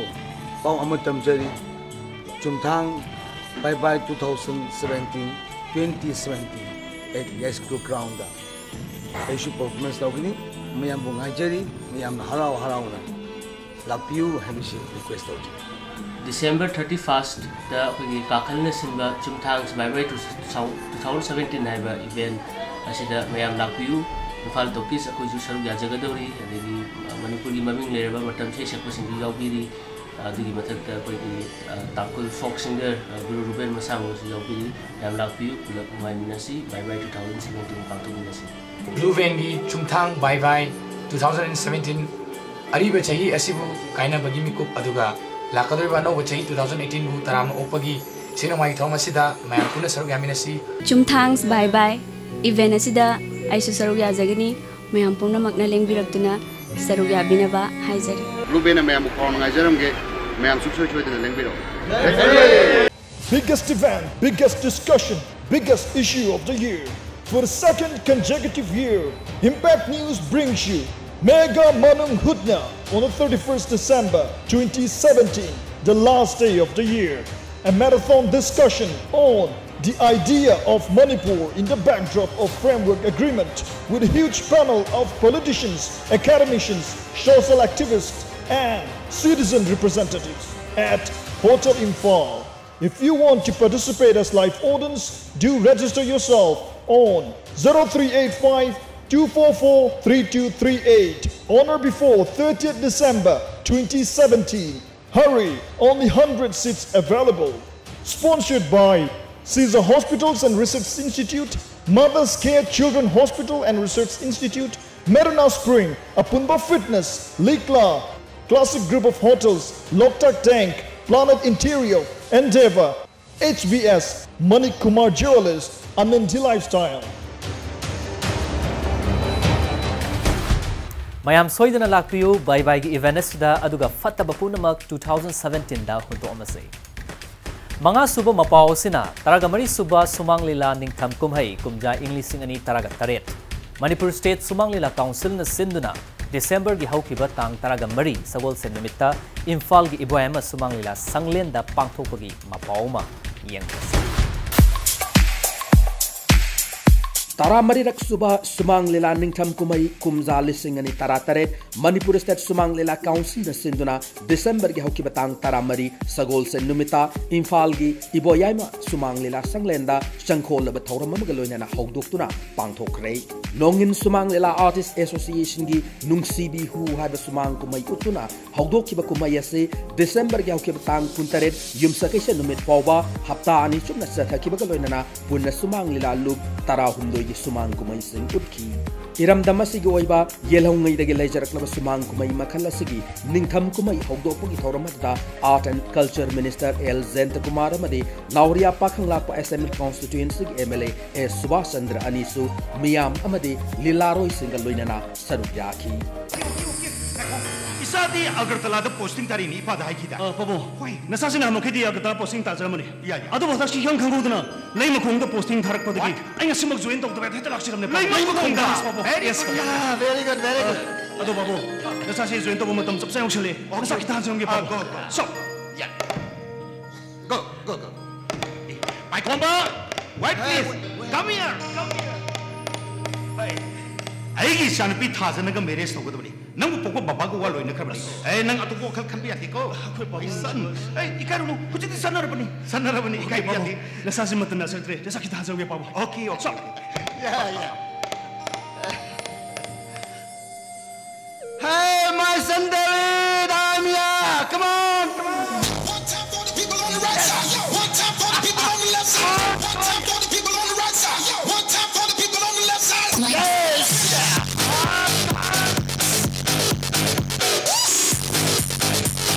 ꯄꯥꯎ ꯑꯃ ꯇꯝꯖꯔꯤ꯫ ꯆꯨꯝꯊꯥꯡ ꯕꯥꯏ ꯕꯥꯏ two thousand seventeen, twenty seventeen at Yaiskul ground ꯑꯩꯁꯨ ꯄꯔꯐꯣꯔꯃꯦꯟꯁ ꯇꯧꯒꯅꯤ꯫ ꯃꯌꯥꯝꯕꯨ ꯉꯥꯏꯖꯔꯤ꯫ ꯃꯌꯥꯝꯅ ꯍꯔꯥꯎ ꯍꯔꯥꯎꯅ ꯂꯥꯛꯄꯤꯌꯨ ꯍꯥꯏꯕꯁꯤ ꯔꯤꯀ꯭ꯋꯦꯁ ꯇꯧꯖꯔꯤ꯫ ꯗꯤꯁꯦꯝꯕꯔ ꯊꯥꯔꯇꯤ ꯐꯥꯔꯁꯇ ꯑꯩꯈꯣꯏꯒꯤ ꯀꯥꯈꯜꯅ ꯁꯤꯟꯕ ꯆꯨꯝꯊꯥꯡꯁ ꯕꯥꯏ ꯕꯥꯏ ꯇꯨ ꯊꯥꯎꯖꯟ ꯁꯚꯦꯟꯇꯤꯟ ꯍꯥꯏꯕ ꯏꯚꯦꯟꯠ ꯑꯁꯤꯗ ꯃꯌꯥꯝ ꯂꯥꯛꯄꯤꯌꯨ꯫ ꯏꯝꯐꯥꯜ ꯇꯣꯀꯤꯁ ꯑꯩꯈꯣꯏꯁꯨ ꯁꯔꯨꯛ ꯌꯥꯖꯒꯗꯧꯔꯤ꯫ ꯑꯗꯒꯤ, ꯑ, ꯃꯅꯤꯄꯨꯔꯒꯤ ꯃꯃꯤꯡ ꯂꯩꯔꯕ ꯃꯇꯝ ꯏꯁꯩ ꯁꯛꯄꯁꯤꯡꯁꯨ ꯌꯥꯎꯕꯤꯔꯤ꯫ ꯑꯗꯨꯒꯤ ꯃꯊꯛꯇ ꯑꯩꯈꯣꯏꯒꯤ, ꯑ, ꯇꯥꯡꯈꯨꯜ ꯐꯣꯛ ꯁꯤꯡꯒꯔ, ꯑ, ꯒꯨꯔꯨ ꯔꯨꯕꯦꯟ ꯃꯁꯥꯡꯕꯁꯨ ꯌꯥꯎꯕꯤꯔꯤ꯫ ꯃꯌꯥꯝ ꯂꯥꯛꯄꯤꯌꯨ, ꯄꯨꯂꯞ ꯅꯨꯡꯉꯥꯏꯃꯤꯟꯅꯁꯤ꯫ ꯕꯥꯏ ꯕꯥꯏ ꯇꯨ ꯊꯥꯎꯖꯟ ꯁꯚꯦꯟꯇꯤꯟ ꯄꯥꯡꯊꯣꯛꯃꯤꯟꯅꯁꯤ꯫ ꯕ꯭ꯂꯨ ꯕꯦꯟꯒꯤ ꯆꯨꯝꯊꯥꯡ ꯕꯥꯏ ꯕꯥꯏ ꯇꯨ ꯊꯥꯎꯖꯟ ꯁꯚꯦꯟꯇꯤꯟ ꯑꯔꯤꯕ ꯆꯍꯤ ꯑꯁꯤꯕꯨ ꯀꯥꯏꯅꯕꯒꯤ ꯃꯤꯀꯨꯞ, ꯑꯗꯨꯒ ꯂꯥꯛꯀꯗꯧꯔꯤꯕ ꯑꯅꯧꯕ ꯆꯍꯤ ꯇꯨ ꯊꯥꯎꯖꯟ ꯑꯩꯠꯇꯤꯟꯕꯨ ꯇꯔꯥꯝꯅ ꯑꯣꯛꯄꯒꯤ ꯏꯁꯩ ꯅꯣꯡꯃꯥꯏꯒꯤ ꯊꯧꯔꯝ ꯑꯁꯤꯗ ꯃꯌꯥꯝ ꯄꯨꯟꯅ ꯁꯔꯨꯛ ꯌꯥꯃꯤꯟꯅꯁꯤ꯫ ꯆꯨꯝꯊꯥꯡꯁ ꯕꯥꯏ ꯕꯥꯏ ꯏꯚꯦꯟꯠ ꯑꯁꯤꯗ ꯑꯩꯁꯨ ꯁꯔꯨꯛ ꯌꯥꯖꯒꯅꯤ꯫ ꯃꯌꯥꯝ ꯄꯨꯝꯅꯃꯛꯅ ꯂꯦꯡꯕꯤꯔꯛꯇꯨꯅ ꯁꯔꯨꯛ ꯌꯥꯕꯤꯅꯕ ꯍꯥꯏꯖꯔꯤ꯫ ꯕ꯭ꯂꯨ ꯕꯦꯟꯅ ꯃꯌꯥꯝꯕꯨ ꯈꯧꯔꯥꯡꯅ ꯉꯥꯏꯖꯔꯝꯒꯦ꯫ ꯃꯌꯥꯝ ꯁꯨꯡꯁꯣꯏ ꯁꯣꯏꯗꯅ ꯂꯦꯡꯕꯤꯔꯛꯎ꯫ Biggest event, biggest discussion, biggest issue of the year. For the second consecutive year, Impact News brings you Mega Manung Hutna on the thirty-first December twenty seventeen, the last day of the year. A marathon discussion on the idea of Manipur in the backdrop of framework agreement with a huge panel of politicians, academicians, social activists, and citizen representatives at Hotel Imphal. If you want to participate as live audience, do register yourself on zero three eight five two four four three two three eight on or before thirtieth December twenty seventeen. Hurry, only hundred seats available. Sponsored by Caesar Hospitals and Research Institute, Mother's Care Children Hospital and Research Institute, Marina Spring, Apunba Fitness, Likla, Classic Group of Hotels, Loktak Tank, Planet Interior, Endeavor, H B S, Manik Kumar Jewelers, Anandi Lifestyle. ꯃꯌꯥꯝ ꯁꯣꯏꯗꯅ ꯂꯥꯛꯄꯤꯌꯨ ꯕꯥꯏ ꯕꯥꯏꯒꯤ ꯏꯚꯦꯟ ꯑꯁꯤꯗ, ꯑꯗꯨꯒ ꯐꯠꯇꯕ ꯄꯨꯝꯅꯃꯛ two thousand seventeen ꯗ ꯍꯨꯟꯗꯣꯛꯑꯝꯃꯁꯤ꯫ ꯃꯉꯥ ꯁꯨꯕ ꯃꯄꯥꯎ ꯑꯁꯤꯅ ꯇꯔꯥꯒ ꯃꯔꯤ ꯁꯨꯕ ꯁꯨꯃꯥꯡ ꯂꯤꯂꯥ ꯅꯤꯡꯊꯝ ꯀꯨꯝꯍꯩ ꯀꯨꯝꯖꯥ ꯏꯪ ꯂꯤꯁꯤꯡ ꯑꯅꯤ ꯇꯔꯥꯒ ꯇꯔꯦꯠ ꯃꯅꯤꯄꯨꯔ ꯁ꯭ꯇꯦꯠ ꯁꯨꯃꯥꯡ ꯂꯤꯂꯥ ꯀꯥꯎꯟꯁꯤꯜꯅ ꯁꯤꯟꯗꯨꯅ ꯗꯤꯁꯦꯝꯕꯔꯒꯤ ꯍꯧꯈꯤꯕ ꯇꯥꯡ ꯇꯔꯥꯒ ꯃꯔꯤ ꯁꯒꯣꯜꯁꯦꯟ ꯅꯨꯃꯤꯠꯇ ꯏꯝꯐꯥꯜꯒꯤ ꯏꯕꯣꯌꯥꯏꯃ ꯁꯨꯃꯥꯡ ꯂꯤꯂꯥ ꯁꯪꯂꯦꯟꯗ ꯄꯥꯡꯊꯣꯛꯄꯒꯤ ꯃꯄꯥꯎ ꯑꯃ ꯌꯦꯡꯕꯤꯁꯤ꯫ ꯇꯔꯥꯃꯔꯤꯔꯛ ꯁꯨꯕ ꯁꯨꯃꯥꯡ ꯂꯤꯂꯥ ꯅꯤꯡꯊꯝ ꯀꯨꯝꯍꯩ ꯀꯨꯝꯖꯥ ꯂꯤꯁꯤꯡ ꯑꯅꯤ ꯇꯔꯥꯇꯔꯦꯠ ꯃꯅꯤꯄꯨꯔ ꯁ꯭ꯇꯦꯠ ꯁꯨꯃꯥꯡ ꯂꯤꯂꯥ ꯀꯥꯎꯟꯁꯤꯜꯅ ꯁꯤꯟꯗꯨꯅ ꯗꯤꯁꯦꯝꯕꯔꯒꯤ ꯍꯧꯈꯤꯕ ꯇꯥꯡ ꯇꯔꯥꯃꯔꯤ ꯁꯒꯣꯜꯁꯦꯟ ꯅꯨꯃꯤꯠꯇ ꯏꯝꯐꯥꯜꯒꯤ ꯏꯕꯣꯌꯥꯏꯃ ꯁꯨꯃꯥꯡ ꯂꯤꯂꯥ ꯁꯪꯂꯦꯟꯗ ꯆꯪꯈꯣꯜꯂꯕ ꯊꯧꯔꯝ ꯑꯃꯒ ꯂꯣꯏꯅꯅ ꯍꯧꯗꯣꯛꯇꯨꯅ ꯄꯥꯡꯊꯣꯛꯈ꯭ꯔꯦ꯫ ꯅꯣꯡꯏꯟ ꯁꯨꯃꯥꯡ ꯂꯤꯂꯥ ꯑꯥꯔꯇꯤꯁ ꯑꯦꯁꯣꯁꯤꯌꯦꯁꯟꯒꯤ ꯅꯨꯡꯁꯤꯕꯤ ꯍꯨ ꯍꯥꯏꯕ ꯁꯨꯃꯥꯡ ꯀꯨꯝꯍꯩ ꯎꯠꯇꯨꯅ ꯍꯧꯗꯣꯛꯈꯤꯕ ꯀꯨꯝꯍꯩ ꯑꯁꯤ ꯗꯤꯁꯦꯝꯕꯔꯒꯤ ꯍꯧꯈꯤꯕ ꯇꯥꯡ ꯀꯨꯟꯇꯔꯦꯠ ꯌꯨꯝꯁꯀꯩꯁ ꯅꯨꯃꯤꯠ ꯐꯥꯎꯕ ꯍꯞꯇꯥ ꯑꯅꯤ ꯆꯨꯞꯅ ꯆꯠꯊꯈꯤꯕꯒ ꯂꯣꯏꯅꯅ ꯄꯨꯟꯅ ꯁꯨꯃꯥꯡ ꯂꯤꯂꯥ ꯂꯨꯞ ꯇꯔꯥꯍꯨꯝꯗꯣꯏꯒꯤ ꯁꯨꯃꯥꯡ ꯀꯨꯝꯍꯩꯁꯤꯡ ꯎꯠꯈꯤ꯫ ꯏꯔꯝꯗꯝ ꯑꯁꯤꯒꯤ ꯑꯣꯏꯕ ꯌꯦꯜꯍꯧꯉꯩꯗꯒꯤ ꯂꯩꯖꯔꯛꯂꯕ ꯁꯨꯃꯥꯡ ꯀꯨꯝꯍꯩ ꯃꯈꯜ ꯑꯁꯤꯒꯤ ꯅꯤꯡꯊꯝ ꯀꯨꯝꯍꯩ ꯍꯧꯗꯣꯛꯄꯒꯤ ꯊꯧꯔꯝ ꯑꯗꯨꯗ Art and Culture Minister L Jayantakumar ꯑꯃꯗꯤ ꯅꯥꯎꯔꯤꯌꯥ ꯄꯥꯈꯪꯂꯥꯛꯄ Assembly Constituencyꯒꯤ MLA ꯑꯦꯁ ꯁꯨꯕꯥꯁ ꯆꯟꯗ꯭ꯔ ꯑꯅꯤꯁꯨ ꯃꯤꯌꯥꯝ ꯑꯃꯗꯤ ꯂꯤꯂꯥꯔꯣꯏꯁꯤꯡꯒ ꯂꯣꯏꯅꯅ ꯁꯔꯨꯛ ꯌꯥꯈꯤ꯫ ꯏꯆꯥꯗꯤ ꯑꯒꯔꯇꯂꯥꯗ ꯄꯣꯁꯇꯤꯡ ꯇꯥꯔꯤꯅꯤ ꯏꯄꯥꯗ ꯍꯥꯏꯈꯤꯗ꯫ ꯑ, ꯄꯥꯕꯨꯡ, ꯍꯣꯏ꯫ ꯅꯆꯥꯁꯤ ꯅꯍꯥꯟꯃꯈꯩꯗꯤ ꯑꯒꯔꯇꯂꯥ ꯄꯣꯁꯇꯤꯡ ꯇꯥꯖꯔꯝꯕꯅꯤ꯫ ꯌꯥꯏ, ꯌꯥꯏ꯫ ꯑꯗꯨꯕꯨ ꯍꯟꯗꯛꯁꯤ ꯏꯈꯪ ꯈꯪꯍꯧꯗꯅ ꯂꯩꯃꯈꯣꯡꯗ ꯄꯣꯁꯇꯤꯡ ꯊꯥꯔꯛꯄꯗꯒꯤ What? ꯑꯩ ꯉꯁꯤꯃꯛ ꯖꯣꯏꯟ ꯇꯧꯗꯕ ꯌꯥꯗꯦ꯫ ꯍꯦꯛꯇ ꯂꯥꯛꯆꯔꯝꯅꯦ꯫ ꯂꯩꯃꯈꯣꯡꯗ? Yes, ꯄꯥꯕꯨꯡ꯫ Very Yes, good, ꯄꯥꯕꯨꯡ꯫ yeah, very good, very good. ꯑꯗꯣ ꯕꯥꯕꯨ, ꯅꯆꯥꯁꯦ ꯖꯣꯏꯟ ꯇꯧꯕ ꯃꯇꯝ ꯆꯞ ꯆꯥꯅ ꯌꯧꯁꯜꯂꯛꯑꯦ꯫ ꯋꯥꯀꯤꯡ ꯆꯠꯈꯤꯇ ꯍꯟꯖꯔꯝꯒꯦ, ꯕꯥꯕꯨ꯫ GO, go. ꯁꯣ꯫ ꯌꯥ꯫ Go, go, go. ꯃꯥꯏꯈꯣꯝꯕ, wait please. Come here, come here. ꯑꯩꯒꯤ ꯏꯆꯥꯅꯨꯄꯤ ꯊꯥꯖꯅꯒ ꯃꯦꯔꯦꯖ ꯇꯧꯒꯗꯕꯅꯤ꯫ ꯅꯪꯕꯨ ꯄꯣꯛꯄ ꯕꯕꯥꯒ ꯋꯥ ꯂꯣꯏꯅꯈ꯭ꯔꯕꯅꯤ꯫ ꯑꯦ, ꯅꯪ ꯑꯇꯣꯞꯄ ꯋꯥꯈꯜ ꯈꯟꯕ ꯌꯥꯗꯦꯀꯣ꯫ ꯑꯩꯈꯣꯏ ꯕꯥꯕꯨ꯫ My son꯫ ꯑꯦ, ꯏꯀꯥꯏꯔꯨꯅꯨ꯫ ꯍꯧꯖꯤꯛꯇꯤ ꯆꯠꯅꯔꯕꯅꯤ꯫ ꯆꯠꯅꯔꯕꯅꯤ, ꯏꯀꯥꯏꯕ ꯌꯥꯗꯦ꯫ ꯅꯆꯥꯁꯤ ꯃꯇꯝ ꯌꯥꯁꯤꯜꯂꯛꯇ꯭ꯔꯦ꯫ ꯅꯆꯥ ꯈꯤꯇ ꯍꯟꯖꯔꯒꯦ, ꯕꯥꯕꯨ꯫ ꯑꯣꯀꯦ, ꯑꯣꯀꯦ, ꯁꯣ꯫ ꯑꯣꯀꯦ꯫ ꯌꯥ, ꯌꯥ꯫ Hey, my son David, I'm here. Come on, come on. One time for the people on the right side. One time for the people on the left side. One time for the people on the right side. One time for the people on the left side. Yes.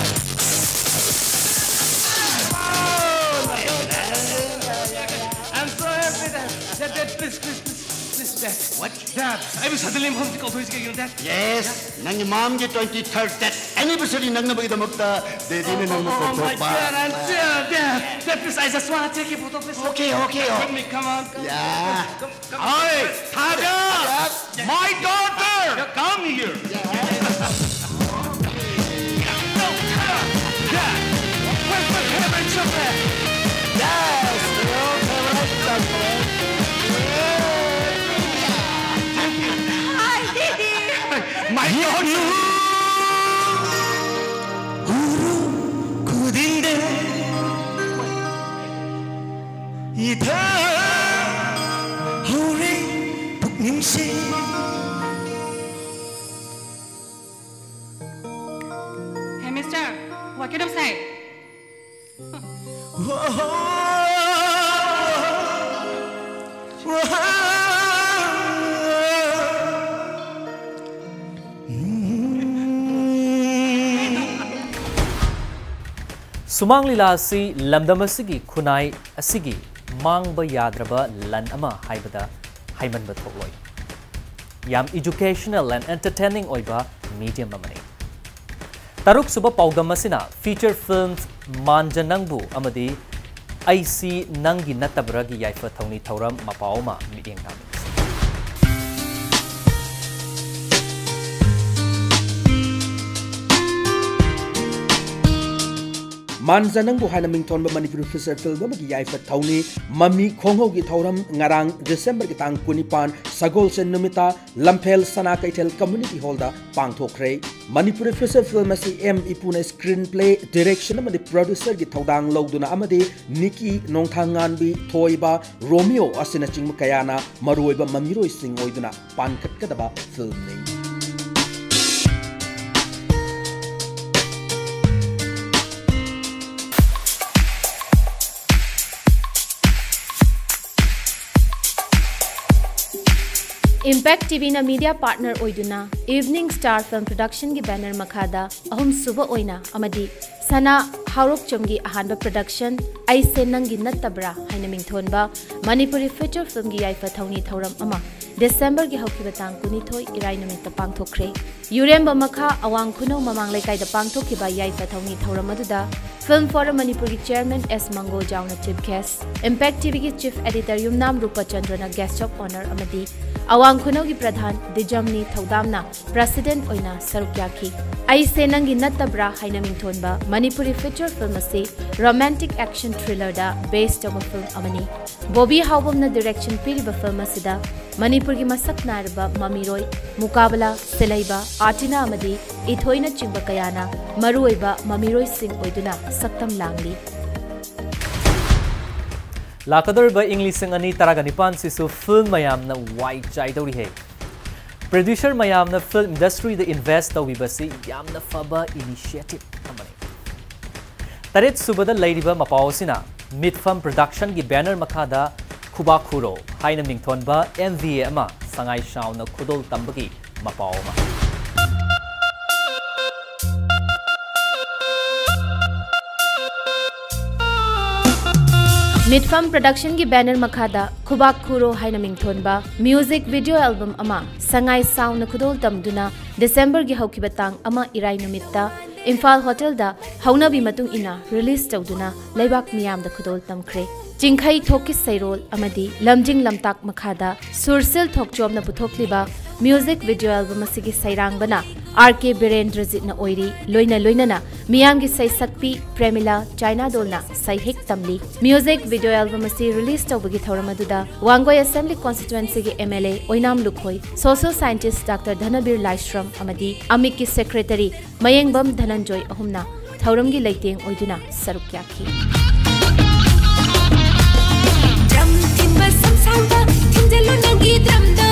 I'm so happy that, that, that, please, please, please, please, that. What? That. ꯑꯩꯕꯨ ꯁꯗꯟꯂꯤ ꯃꯐꯝꯁꯤ ꯀꯧꯊꯣꯛꯏꯁꯤ ꯀꯩꯒꯤꯅꯣ, Dad? Yes, ꯅꯪꯒꯤ ꯃꯥꯝꯒꯤ twenty third death anniversary ꯅꯪꯅꯕꯒꯤꯗꯃꯛꯇ ꯗꯦꯗꯤꯅ ꯅꯪꯕꯨ ꯀꯧꯊꯣꯛꯄ꯫ Oh, oh, oh my God, I'm sure, Dad. Dad, please, I just wanna take a photo, please. Okay, okay, okay. With me, come on, come on. Yeah. Come, come, come. Hey, Thaga! Yes. My daughter! Come here! Yes. Where's my favorite chocolate? Yes, your favorite chocolate. Hi, Didi. My daughter. ꯎꯔꯨ ꯈꯨꯗꯤꯡꯗ ꯏꯊꯥ ꯍꯧꯔꯦ ꯄꯨꯛꯅꯤꯡꯁꯦ꯫ Hey, mister, walk it upside. ꯁꯨꯃꯥꯡ ꯂꯤꯂꯥ ꯑꯁꯤ ꯂꯝꯗꯝ ꯑꯁꯤꯒꯤ ꯈꯨꯟꯅꯥꯏ ꯑꯁꯤꯒꯤ ꯃꯥꯡꯕ ꯌꯥꯗ꯭ꯔꯕ ꯂꯟ ꯑꯃ ꯍꯥꯏꯕꯗ ꯍꯥꯏꯃꯟꯕ ꯊꯣꯛꯂꯣꯏ꯫ ꯌꯥꯝ educational and entertaining ꯑꯣꯏꯕ medium ꯑꯃꯅꯤ꯫ ꯇꯔꯨꯛꯁꯨꯕ ꯄꯥꯎꯗꯝ ꯑꯁꯤꯅ feature film ꯃꯥꯟꯖ ꯅꯪꯕꯨ ꯑꯃꯗꯤ ꯑꯩꯁꯤ ꯅꯪꯒꯤ ꯅꯠꯇꯕ꯭ꯔꯥꯒꯤ ꯌꯥꯏꯐ ꯊꯧꯅꯤ ꯊꯧꯔꯝ ꯃꯄꯥꯎ ꯑꯃ ꯃꯤꯠꯌꯦꯡ ꯇꯥꯃꯤꯟꯅꯁꯤ꯫ ꯃꯥꯟꯖ ꯅꯪꯕꯨ ꯍꯥꯏꯅ ꯃꯤꯡꯊꯣꯟꯕ ꯃꯅꯤꯄꯨꯔꯤ feature film ꯑꯃꯒꯤ ꯌꯥꯏꯐ ꯊꯧꯅꯤ ꯃꯃꯤ ꯈꯣꯡꯍꯧꯒꯤ ꯊꯧꯔꯝ ꯉꯔꯥꯡ Decemberꯒꯤ ꯇꯥꯡ ꯀꯨꯟꯅꯤꯄꯥꯟ ꯁꯒꯣꯜꯁꯦꯟ ꯅꯨꯃꯤꯠꯇ ꯂꯝꯐꯦꯜ ꯁꯅꯥ ꯀꯩꯊꯦꯜ community hallꯗ ꯄꯥꯡꯊꯣꯛꯈ꯭ꯔꯦ꯫ ꯃꯅꯤꯄꯨꯔꯤ feature film ꯑꯁꯤ ꯑꯦꯝ ꯏꯄꯨꯅ screenplay, direction ꯑꯃꯗꯤ producerꯒꯤ ꯊꯧꯗꯥꯡ ꯂꯧꯗꯨꯅ ꯑꯃꯗꯤ ꯅꯤꯀꯤ, ꯅꯣꯡꯊꯥꯡꯉꯥꯟꯕꯤ, ꯊꯣꯏꯕ, ꯔꯣꯃꯤꯌꯣ ꯑꯁꯤꯅꯆꯤꯡꯕ ꯀꯌꯥꯅ ꯃꯔꯨꯑꯣꯏꯕ ꯃꯃꯤꯔꯣꯏꯁꯤꯡ ꯑꯣꯏꯗꯨꯅ ꯄꯥꯟꯈꯠꯀꯗꯕ filmꯅꯤ꯫ Impact TVꯅ media partner ꯑꯣꯏꯗꯨꯅ Evening Star Film Productionꯒꯤ banner ꯃꯈꯥꯗ ꯑꯍꯨꯝꯁꯨꯕ ꯑꯣꯏꯅ ꯑꯃꯗꯤ ꯁꯅꯥ ꯍꯥꯎꯔꯣꯛꯆꯝꯒꯤ ꯑꯍꯥꯟꯕ production ꯑꯩꯁꯦ ꯅꯪꯒꯤ ꯅꯠꯇꯕ꯭ꯔꯥ ꯍꯥꯏꯅ ꯃꯤꯡꯊꯣꯟꯕ ꯃꯅꯤꯄꯨꯔꯤ feature filmꯒꯤ ꯌꯥꯏꯐ ꯊꯧꯅꯤ ꯊꯧꯔꯝ ꯑꯃ Decemberꯒꯤ ꯍꯧꯈꯤꯕ ꯇꯥꯡ ꯀꯨꯟꯅꯤꯊꯣꯏ ꯏꯔꯥꯏ ꯅꯨꯃꯤꯠꯇ ꯄꯥꯡꯊꯣꯛꯈ꯭ꯔꯦ꯫ ꯌꯨꯔꯦꯝꯕ ꯃꯈꯥ ꯑꯋꯥꯡ ꯈꯨꯅꯧ ꯃꯃꯥꯡ ꯂꯩꯀꯥꯏꯗ ꯄꯥꯡꯊꯣꯛꯈꯤꯕ ꯌꯥꯏꯐ ꯊꯧꯅꯤ ꯊꯧꯔꯝ ꯑꯗꯨꯗ Film Forum ꯃꯅꯤꯄꯨꯔꯒꯤ chairman S ꯃꯪꯒꯣꯜꯖꯥꯎꯅ chief guest, Impact TVꯒꯤ chief editor Yumnam ꯔꯨꯄꯆꯟꯗ꯭ꯔꯅ guest of honour ꯑꯃꯗꯤ ꯑꯋꯥꯡ ꯈꯨꯅꯧꯒꯤ ꯄ꯭ꯔꯙꯥꯟ ꯗꯤꯖꯝꯅꯤ ꯊꯧꯗꯥꯝꯅ president ꯑꯣꯏꯅ ꯁꯔꯨꯛ ꯌꯥꯈꯤ꯫ ꯑꯩꯁꯦ ꯅꯪꯒꯤ ꯅꯠꯇꯕ꯭ꯔꯥ ꯍꯥꯏꯅ ꯃꯤꯡꯊꯣꯟꯕ ꯃꯅꯤꯄꯨꯔꯤ feature film ꯑꯁꯤ romantic action thrillerꯗ base ꯇꯧꯕ film ꯑꯃꯅꯤ꯫ ꯕꯣꯕꯤ ꯍꯥꯎꯕꯝꯅ direction ꯄꯤꯔꯤꯕ film ꯑꯁꯤꯗ ꯃꯅꯤꯄꯨꯔꯒꯤ ꯃꯁꯛ ꯅꯥꯏꯔꯕ ꯃꯃꯤꯔꯣꯏ ꯃꯨꯀꯥꯕꯂꯥ, ꯁꯤꯂꯩꯕ, ꯑꯥꯔꯇꯤꯅꯥ ꯑꯃꯗꯤ ꯏꯊꯣꯏꯅꯆꯤꯡꯕ ꯀꯌꯥꯅ ꯃꯔꯨꯑꯣꯏꯕ ꯃꯃꯤꯔꯣꯏꯁꯤꯡ ꯑꯣꯏꯗꯨꯅ ꯁꯛꯇꯝ ꯂꯥꯡꯂꯤ꯫ ꯂꯥꯛꯀꯗꯧꯔꯤꯕ ꯏꯪ ꯂꯤꯁꯤꯡ ꯑꯅꯤ ꯇꯔꯥꯒ ꯅꯤꯄꯥꯟꯁꯤꯁꯨ film ꯃꯌꯥꯝꯅ ꯋꯥꯏ ꯆꯥꯏꯗꯧꯔꯤꯍꯦ꯫ Producer ꯃꯌꯥꯝꯅ film industryꯗ invest ꯇꯧꯕꯤꯕꯁꯤ ꯌꯥꯝꯅ ꯐꯕ initiative ꯑꯃꯅꯤ꯫ ꯇꯔꯦꯠ ꯁꯨꯕꯗ ꯂꯩꯔꯤꯕ ꯃꯄꯥꯎ ꯑꯁꯤꯅ ꯃꯤꯠꯐꯝ Productionꯒꯤ banner ꯃꯈꯥꯗ ꯈꯨꯕꯥꯛ ꯈꯨꯔꯣ ꯍꯥꯏꯅ ꯃꯤꯡꯊꯣꯟꯕ MVA ꯑꯃ ꯁꯉꯥꯏ ꯁꯥꯎꯅ ꯈꯨꯗꯣꯜ ꯇꯝꯕꯒꯤ ꯃꯄꯥꯎ ꯑꯃ꯫ ꯃꯤꯠꯐꯝ Productionꯒꯤ banner ꯃꯈꯥꯗ ꯈꯨꯕꯥꯛ ꯈꯨꯔꯣ ꯍꯥꯏꯅ ꯃꯤꯡꯊꯣꯟꯕ music video album ꯑꯃ ꯁꯉꯥꯏ ꯁꯥꯎꯅ ꯈꯨꯗꯣꯜ ꯇꯝꯗꯨꯅ Decemberꯒꯤ ꯍꯧꯈꯤꯕ ꯇꯥꯡ ꯑꯃ ꯏꯔꯥꯏ ꯅꯨꯃꯤꯠꯇ ꯏꯝꯐꯥꯜ Hotelꯗ ꯍꯧꯅꯕꯤ ꯃꯇꯨꯡ ꯏꯟꯅ release ꯇꯧꯗꯨꯅ ꯂꯩꯕꯥꯛ ꯃꯤꯌꯥꯝꯗ ꯈꯨꯗꯣꯜ ꯇꯝꯈ꯭ꯔꯦ꯫ ꯆꯤꯡꯈꯩ ꯊꯣꯛꯀꯤ ꯁꯩꯔꯣꯜ ꯑꯃꯗꯤ ꯂꯝꯖꯤꯡ ꯂꯝꯇꯥꯛ ꯃꯈꯥꯗ ꯁꯨꯔꯁꯤꯜ ꯊꯣꯛꯆꯣꯝꯅ ꯄꯨꯊꯣꯛꯂꯤꯕ music video album ꯑꯁꯤꯒꯤ ꯁꯩꯔꯥꯡꯕꯅ ꯑꯥꯔ ꯀꯦ ꯕꯤꯔꯦꯟꯗ꯭ꯔꯖꯤꯠꯅ ꯑꯣꯏꯔꯤ꯫ ꯂꯣꯏꯅ ꯂꯣꯏꯅꯅ ꯃꯤꯌꯥꯝꯒꯤ ꯁꯩꯁꯛꯄꯤ ꯄ꯭ꯔꯦꯃꯤꯂꯥ ꯆꯥꯏꯅꯥꯗꯣꯜꯅ ꯁꯩꯍꯦꯛ ꯇꯝꯂꯤ꯫ ꯃ꯭ꯌꯨꯖꯤꯛ ꯚꯤꯗꯤꯑꯣ ꯑꯦꯜꯕꯝ ꯑꯁꯤ ꯔꯤꯂꯤꯖ ꯇꯧꯕꯒꯤ ꯊꯧꯔꯝ ꯑꯗꯨꯗ ꯋꯥꯡꯒꯣꯏ ꯑꯦꯁꯦꯝꯕ꯭ꯂꯤ ꯀꯣꯟꯁꯇꯤꯇ꯭ꯋꯦꯟꯁꯤꯒꯤ M L A Oinam Lukhoi, social scientist doctor Dhanabir Laishram ꯑꯃꯗꯤ ꯑꯃꯤꯛꯀꯤ ꯁꯦꯀ꯭ꯔꯦꯇꯔꯤ ꯃꯌꯦꯡꯕꯝ ꯙꯅꯟꯖꯣꯏ ꯑꯍꯨꯝꯅ ꯊꯧꯔꯝꯒꯤ ꯂꯩꯇꯦꯡ ꯑꯣꯏꯗꯨꯅ ꯁꯔꯨꯛ ꯌꯥꯈꯤ꯫ ꯗ꯭ꯔꯝ ꯊꯤꯟꯕ ꯁꯝꯁꯥꯡꯗ ꯊꯤꯟꯖꯜꯂꯨ ꯅꯪꯒꯤ ꯗ꯭ꯔꯝꯗꯣ꯫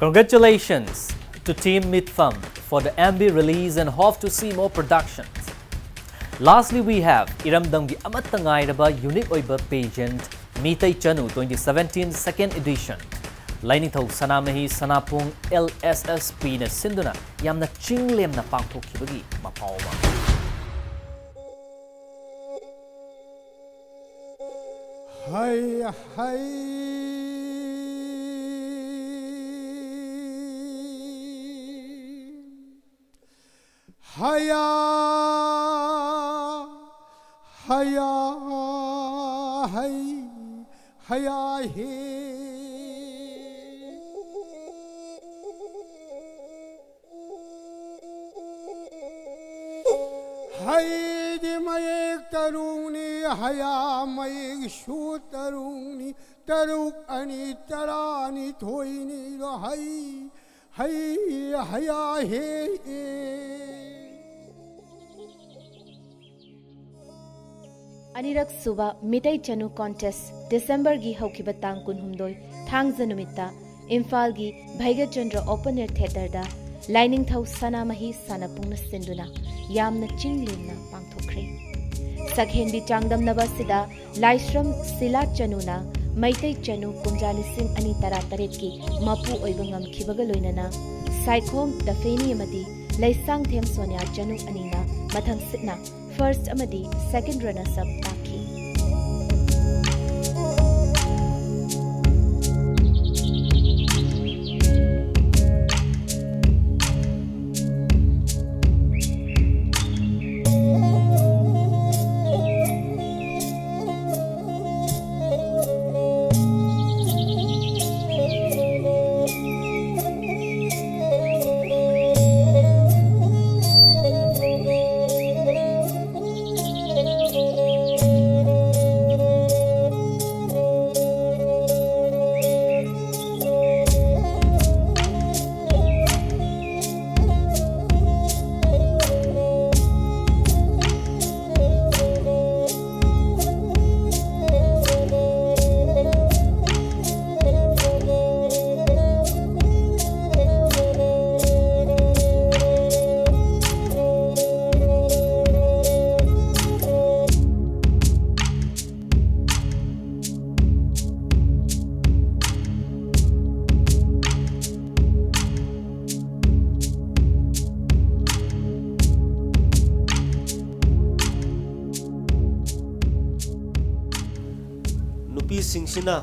Congratulations to Team Mitfam for the M V release and hope to see more productions. Lastly, we have ꯏꯔꯝꯗꯝꯒꯤ ꯑꯃꯠꯇ ꯉꯥꯏꯔꯕ ꯌꯨꯅꯤꯛ ꯑꯣꯏꯕ pageant ꯃꯤꯇꯩ ꯆꯅꯨ twenty seventeen second edition ꯂꯥꯏꯅꯤꯡꯊꯧ ꯁꯅꯥꯃꯍꯤ ꯁꯅꯥꯄꯨꯡ L S S P ꯅ ꯁꯤꯟꯗꯨꯅ ꯌꯥꯝꯅ ꯆꯤꯡꯂꯦꯝꯅ ꯄꯥꯡꯊꯣꯛꯈꯤꯕꯒꯤ ꯃꯄꯥꯎ ꯑꯃ꯫ ꯍꯩ ꯍꯩ꯫ ꯍꯌꯥ ꯍꯌꯥ ꯍꯩ ꯍꯌꯥ ꯍꯦ꯫ ꯍꯩꯗꯤ ꯃꯌꯦꯛ ꯇꯔꯨꯛꯅꯤ, ꯍꯌꯥ ꯃꯌꯦꯛꯁꯨ ꯇꯔꯨꯛꯅꯤ, ꯇꯔꯨꯛ ꯑꯅꯤ ꯇꯔꯥꯅꯤꯊꯣꯏꯅꯤꯗꯣ ꯍꯩ ꯍꯩ ꯍꯌꯥ ꯍꯦ꯫ ꯑꯅꯤꯔꯛ ꯁꯨꯕ ꯃꯤꯇꯩ ꯆꯅꯨ ꯀꯣꯟꯇꯦꯁ ꯗꯤꯁꯦꯝꯕꯔꯒꯤ ꯍꯧꯈꯤꯕ ꯇꯥꯡ ꯀꯨꯟꯍꯨꯝꯗꯣꯏ ꯊꯥꯡꯖ ꯅꯨꯃꯤꯠꯇ ꯏꯝꯐꯥꯜꯒꯤ ꯚꯩꯒꯆꯟꯗ꯭ꯔ ꯑꯣꯄꯟ ꯑꯦꯌꯔ ꯊꯤꯌꯦꯇꯔꯗ ꯂꯥꯏꯅꯤꯡꯊꯧ ꯁꯅꯥꯃꯍꯤ ꯁꯥꯟꯅꯄꯨꯡꯅ ꯁꯤꯟꯗꯨꯅ ꯌꯥꯝꯅ ꯆꯤꯡꯂꯦꯝꯅ ꯄꯥꯡꯊꯣꯛꯈ꯭ꯔꯦ꯫ ꯁꯛꯍꯦꯟꯕꯤ ꯆꯥꯡꯗꯝꯅꯕ ꯑꯁꯤꯗ ꯂꯥꯏꯁ꯭ꯔꯝ ꯁꯤꯂꯥ ꯆꯅꯨꯅ ꯃꯩꯇꯩ ꯆꯅꯨ ꯀꯨꯝꯖꯥ ꯂꯤꯁꯤꯡ ꯑꯅꯤ ꯇꯔꯥꯇꯔꯦꯠꯀꯤ ꯃꯄꯨ ꯑꯣꯏꯕ ꯉꯝꯈꯤꯕꯒ ꯂꯣꯏꯅꯅ ꯁꯥꯏꯈꯣꯝ ꯗꯐꯦꯅꯤ ꯑꯃꯗꯤ ꯂꯩꯁꯥꯡꯊꯦꯝ ꯁꯣꯅꯤꯌꯥ ꯆꯅꯨ ꯑꯅꯤꯅ ꯃꯊꯪꯁꯤꯠꯅ first ꯑꯃꯗꯤ second runners up ꯇꯥꯈꯤ꯫ ꯁꯤꯡꯁꯤꯅ,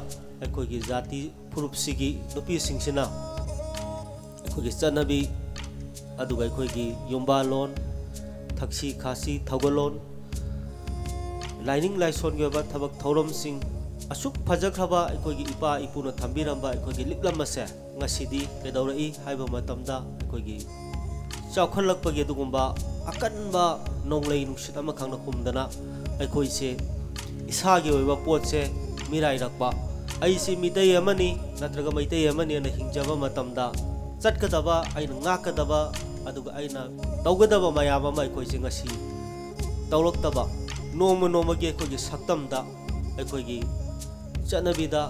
ꯑꯩꯈꯣꯏꯒꯤ ꯖꯥꯇꯤ ꯐꯨꯔꯨꯞꯁꯤꯒꯤ ꯅꯨꯄꯤꯁꯤꯡꯁꯤꯅ ꯑꯩꯈꯣꯏꯒꯤ ꯆꯠꯅꯕꯤ, ꯑꯗꯨꯒ ꯑꯩꯈꯣꯏꯒꯤ ꯌꯨꯝꯕꯥꯜꯂꯣꯟ, ꯊꯛꯁꯤ ꯈꯥꯁꯤ, ꯊꯧꯒꯜꯂꯣꯟ, ꯂꯥꯏꯅꯤꯡ ꯂꯥꯏꯁꯣꯟꯒꯤ ꯑꯣꯏꯕ ꯊꯕꯛ ꯊꯧꯔꯝꯁꯤꯡ, ꯑꯁꯨꯛ ꯐꯖꯈ꯭ꯔꯕ ꯑꯩꯈꯣꯏꯒꯤ ꯏꯄꯥ ꯏꯄꯨꯅ ꯊꯝꯕꯤꯔꯝꯕ ꯑꯩꯈꯣꯏꯒꯤ ꯂꯤꯛꯂꯝ ꯑꯁꯦ ꯉꯁꯤꯗꯤ ꯀꯩꯗꯧꯔꯛꯏ ꯍꯥꯏꯕ ꯃꯇꯝꯗ, ꯑꯩꯈꯣꯏꯒꯤ ꯆꯥꯎꯈꯠꯂꯛꯄꯒꯤ ꯑꯗꯨꯒꯨꯝꯕ ꯑꯀꯟꯕ ꯅꯣꯡꯂꯩ ꯅꯨꯡꯁꯤꯠ ꯑꯃꯈꯛꯅ ꯍꯨꯝꯗꯅ ꯑꯩꯈꯣꯏꯁꯦ ꯏꯁꯥꯒꯤ ꯑꯣꯏꯕ ꯄꯣꯠꯁꯦ ꯃꯤꯔꯥꯏꯔꯛꯄ, ꯑꯩꯁꯤ ꯃꯤꯇꯩ ꯑꯃꯅꯤ ꯅꯠꯇ꯭ꯔꯒ ꯃꯩꯇꯩ ꯑꯃꯅꯤ ꯑꯅ ꯍꯤꯡꯖꯕ ꯃꯇꯝꯗ ꯆꯠꯀꯗꯕ, ꯑꯩꯅ ꯉꯥꯛꯀꯗꯕ, ꯑꯗꯨꯒ ꯑꯩꯅ ꯇꯧꯒꯗꯕ ꯃꯌꯥꯝ ꯑꯃ ꯑꯩꯈꯣꯏꯁꯦ ꯉꯁꯤ ꯇꯧꯔꯛꯇꯕ, ꯅꯣꯡꯃ ꯅꯣꯡꯃꯒꯤ ꯑꯩꯈꯣꯏꯒꯤ ꯁꯛꯇꯝꯗ, ꯑꯩꯈꯣꯏꯒꯤ ꯆꯠꯅꯕꯤꯗ,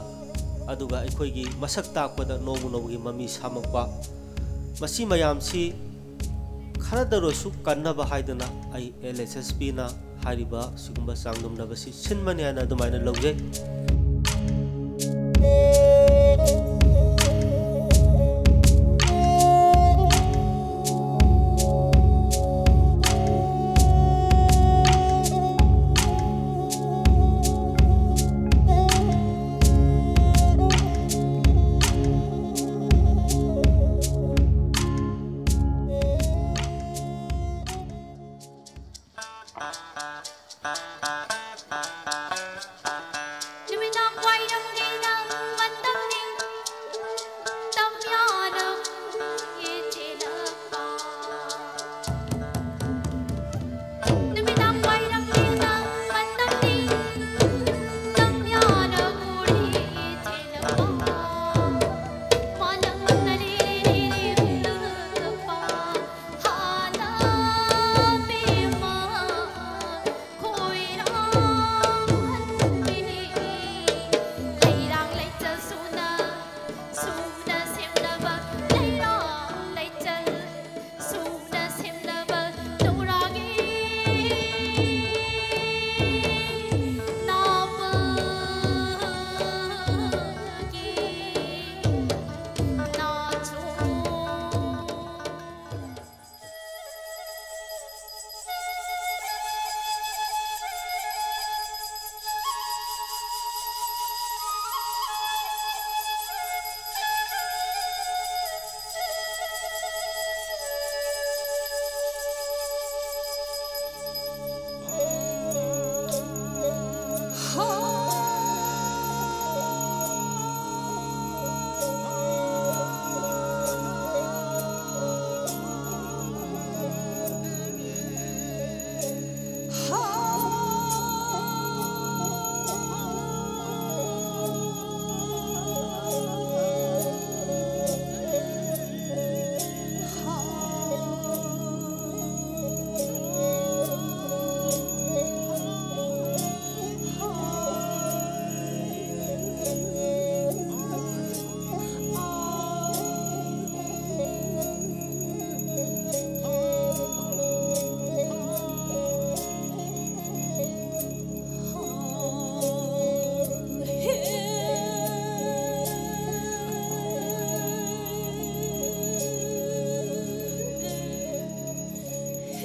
ꯑꯗꯨꯒ ꯑꯩꯈꯣꯏꯒꯤ ꯃꯁꯛ ꯇꯥꯛꯄꯗ ꯅꯣꯡꯃ ꯅꯣꯡꯃꯒꯤ ꯃꯃꯤ ꯁꯥꯃꯛꯄ, ꯃꯁꯤ ꯃꯌꯥꯝꯁꯤ ꯈꯔꯗ ꯑꯣꯏꯔꯁꯨ ꯀꯟꯅꯕ ꯍꯥꯏꯗꯅ ꯑꯩ ꯑꯦꯜ ꯑꯦꯁ ꯑꯦꯁ ꯄꯤꯅ ꯍꯥꯏꯔꯤꯕ ꯁꯤꯒꯨꯝꯕ ꯆꯥꯡꯗꯝꯅꯕꯁꯤ ꯁꯤꯟꯕꯅꯤ ꯍꯥꯏꯅ ꯑꯗꯨꯃꯥꯏꯅ ꯂꯧꯖꯩ꯫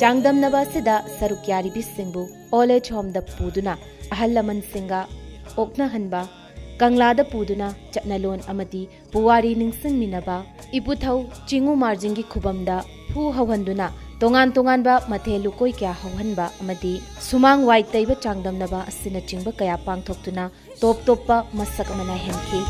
ꯆꯥꯡꯗꯝꯅꯕ ꯑꯁꯤꯗ ꯁꯔꯨꯛ ꯌꯥꯔꯤꯕꯤꯁꯤꯡꯕꯨ ꯑꯣꯜ ꯑꯦꯖ ꯍꯣꯝꯗ ꯄꯨꯗꯨꯅ ꯑꯍꯜ ꯂꯃꯟꯁꯤꯡꯒ ꯑꯣꯛꯅꯍꯟꯕ, ꯀꯪꯂꯥꯗ ꯄꯨꯗꯨꯅ ꯆꯠꯅꯂꯣꯟ ꯑꯃꯗꯤ ꯄꯨꯋꯥꯔꯤ ꯅꯤꯡꯁꯤꯡꯃꯤꯟꯅꯕ, ꯏꯄꯨꯊꯧ ꯆꯤꯡꯉꯨ ꯃꯥꯔꯖꯤꯡꯒꯤ ꯈꯨꯕꯝꯗ ꯐꯨ ꯍꯧꯍꯟꯗꯨꯅ ꯇꯣꯉꯥꯟ ꯇꯣꯉꯥꯟꯕ ꯃꯊꯦꯜ ꯂꯨꯀꯣꯏ ꯀꯌꯥ ꯍꯧꯍꯟꯕ ꯑꯃꯗꯤ ꯁꯨꯃꯥꯡ ꯋꯥꯏ ꯇꯩꯕ ꯆꯥꯡꯗꯝꯅꯕ ꯑꯁꯤꯅꯆꯤꯡꯕ ꯀꯌꯥ ꯄꯥꯡꯊꯣꯛꯇꯨꯅ ꯇꯣꯞ ꯇꯣꯞꯄ ꯃꯁꯛ ꯑꯃ ꯅꯥꯏꯍꯟꯈꯤ꯫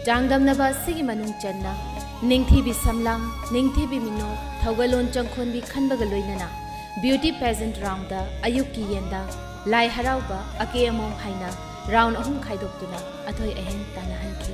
ꯆꯥꯡꯗꯝꯅꯕ ꯑꯁꯤꯒꯤ ꯃꯅꯨꯡ ꯆꯟꯅ ꯅꯤꯡꯊꯤꯕꯤ ꯁꯝꯂꯥꯡ, ꯅꯤꯡꯊꯤꯕꯤ ꯃꯤꯅꯣꯛ, ꯊꯧꯒꯜꯂꯣꯟ ꯆꯪꯈꯣꯟꯕꯤ ꯈꯟꯕꯒ ꯂꯣꯏꯅꯅ beauty pageant round ꯑꯌꯨꯛꯀꯤ ꯌꯦꯟꯗ ꯂꯥꯏ ꯍꯔꯥꯎꯕ ꯑꯀꯦ ꯑꯃꯧ ꯍꯥꯏꯅ round ꯑꯍꯨꯝ ꯈꯥꯏꯗꯣꯛꯇꯨꯅ ꯑꯊꯣꯏ ꯑꯍꯦꯟ ꯇꯥꯟꯅꯍꯟꯈꯤ꯫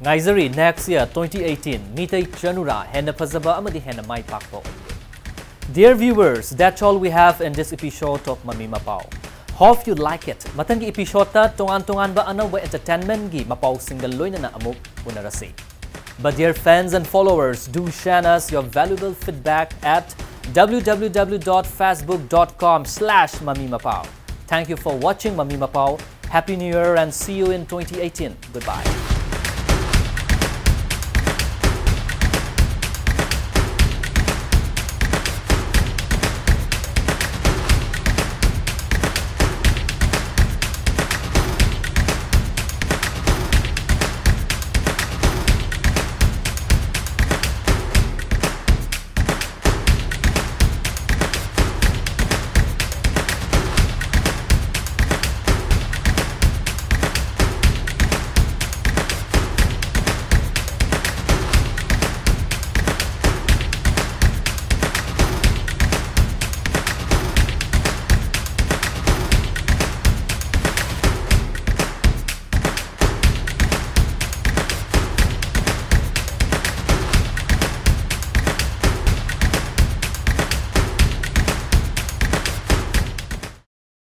ꯉꯥꯏꯖꯔꯤ next year twenty eighteen Meitei ꯆꯅꯨꯔꯥ ꯍꯦꯟꯅ ꯐꯖꯕ ꯑꯃꯗꯤ ꯍꯦꯟꯅ ꯃꯥꯏ ꯄꯥꯛꯄ ꯑꯣꯏꯕꯤꯌꯨ꯫ Dear viewers, that's all we have in this episode of Mami Mapao. Hope you like it. ꯃꯊꯪꯒꯤ episode ꯇ ꯇꯣꯉꯥꯟ ꯇꯣꯉꯥꯟꯕ ꯑꯅꯧꯕ entertainment ꯀꯤ ꯃꯄꯥꯎꯁꯤꯡꯒ ꯂꯣꯏꯅꯅ ꯑꯃꯨꯛ ꯎꯅꯔꯁꯤ꯫ But dear fans and followers, do send us your valuable feedback at w w w dot facebook dot com slash mami mapao. Thank you for watching Mami Mapao. Happy New Year and see you in twenty eighteen. Goodbye.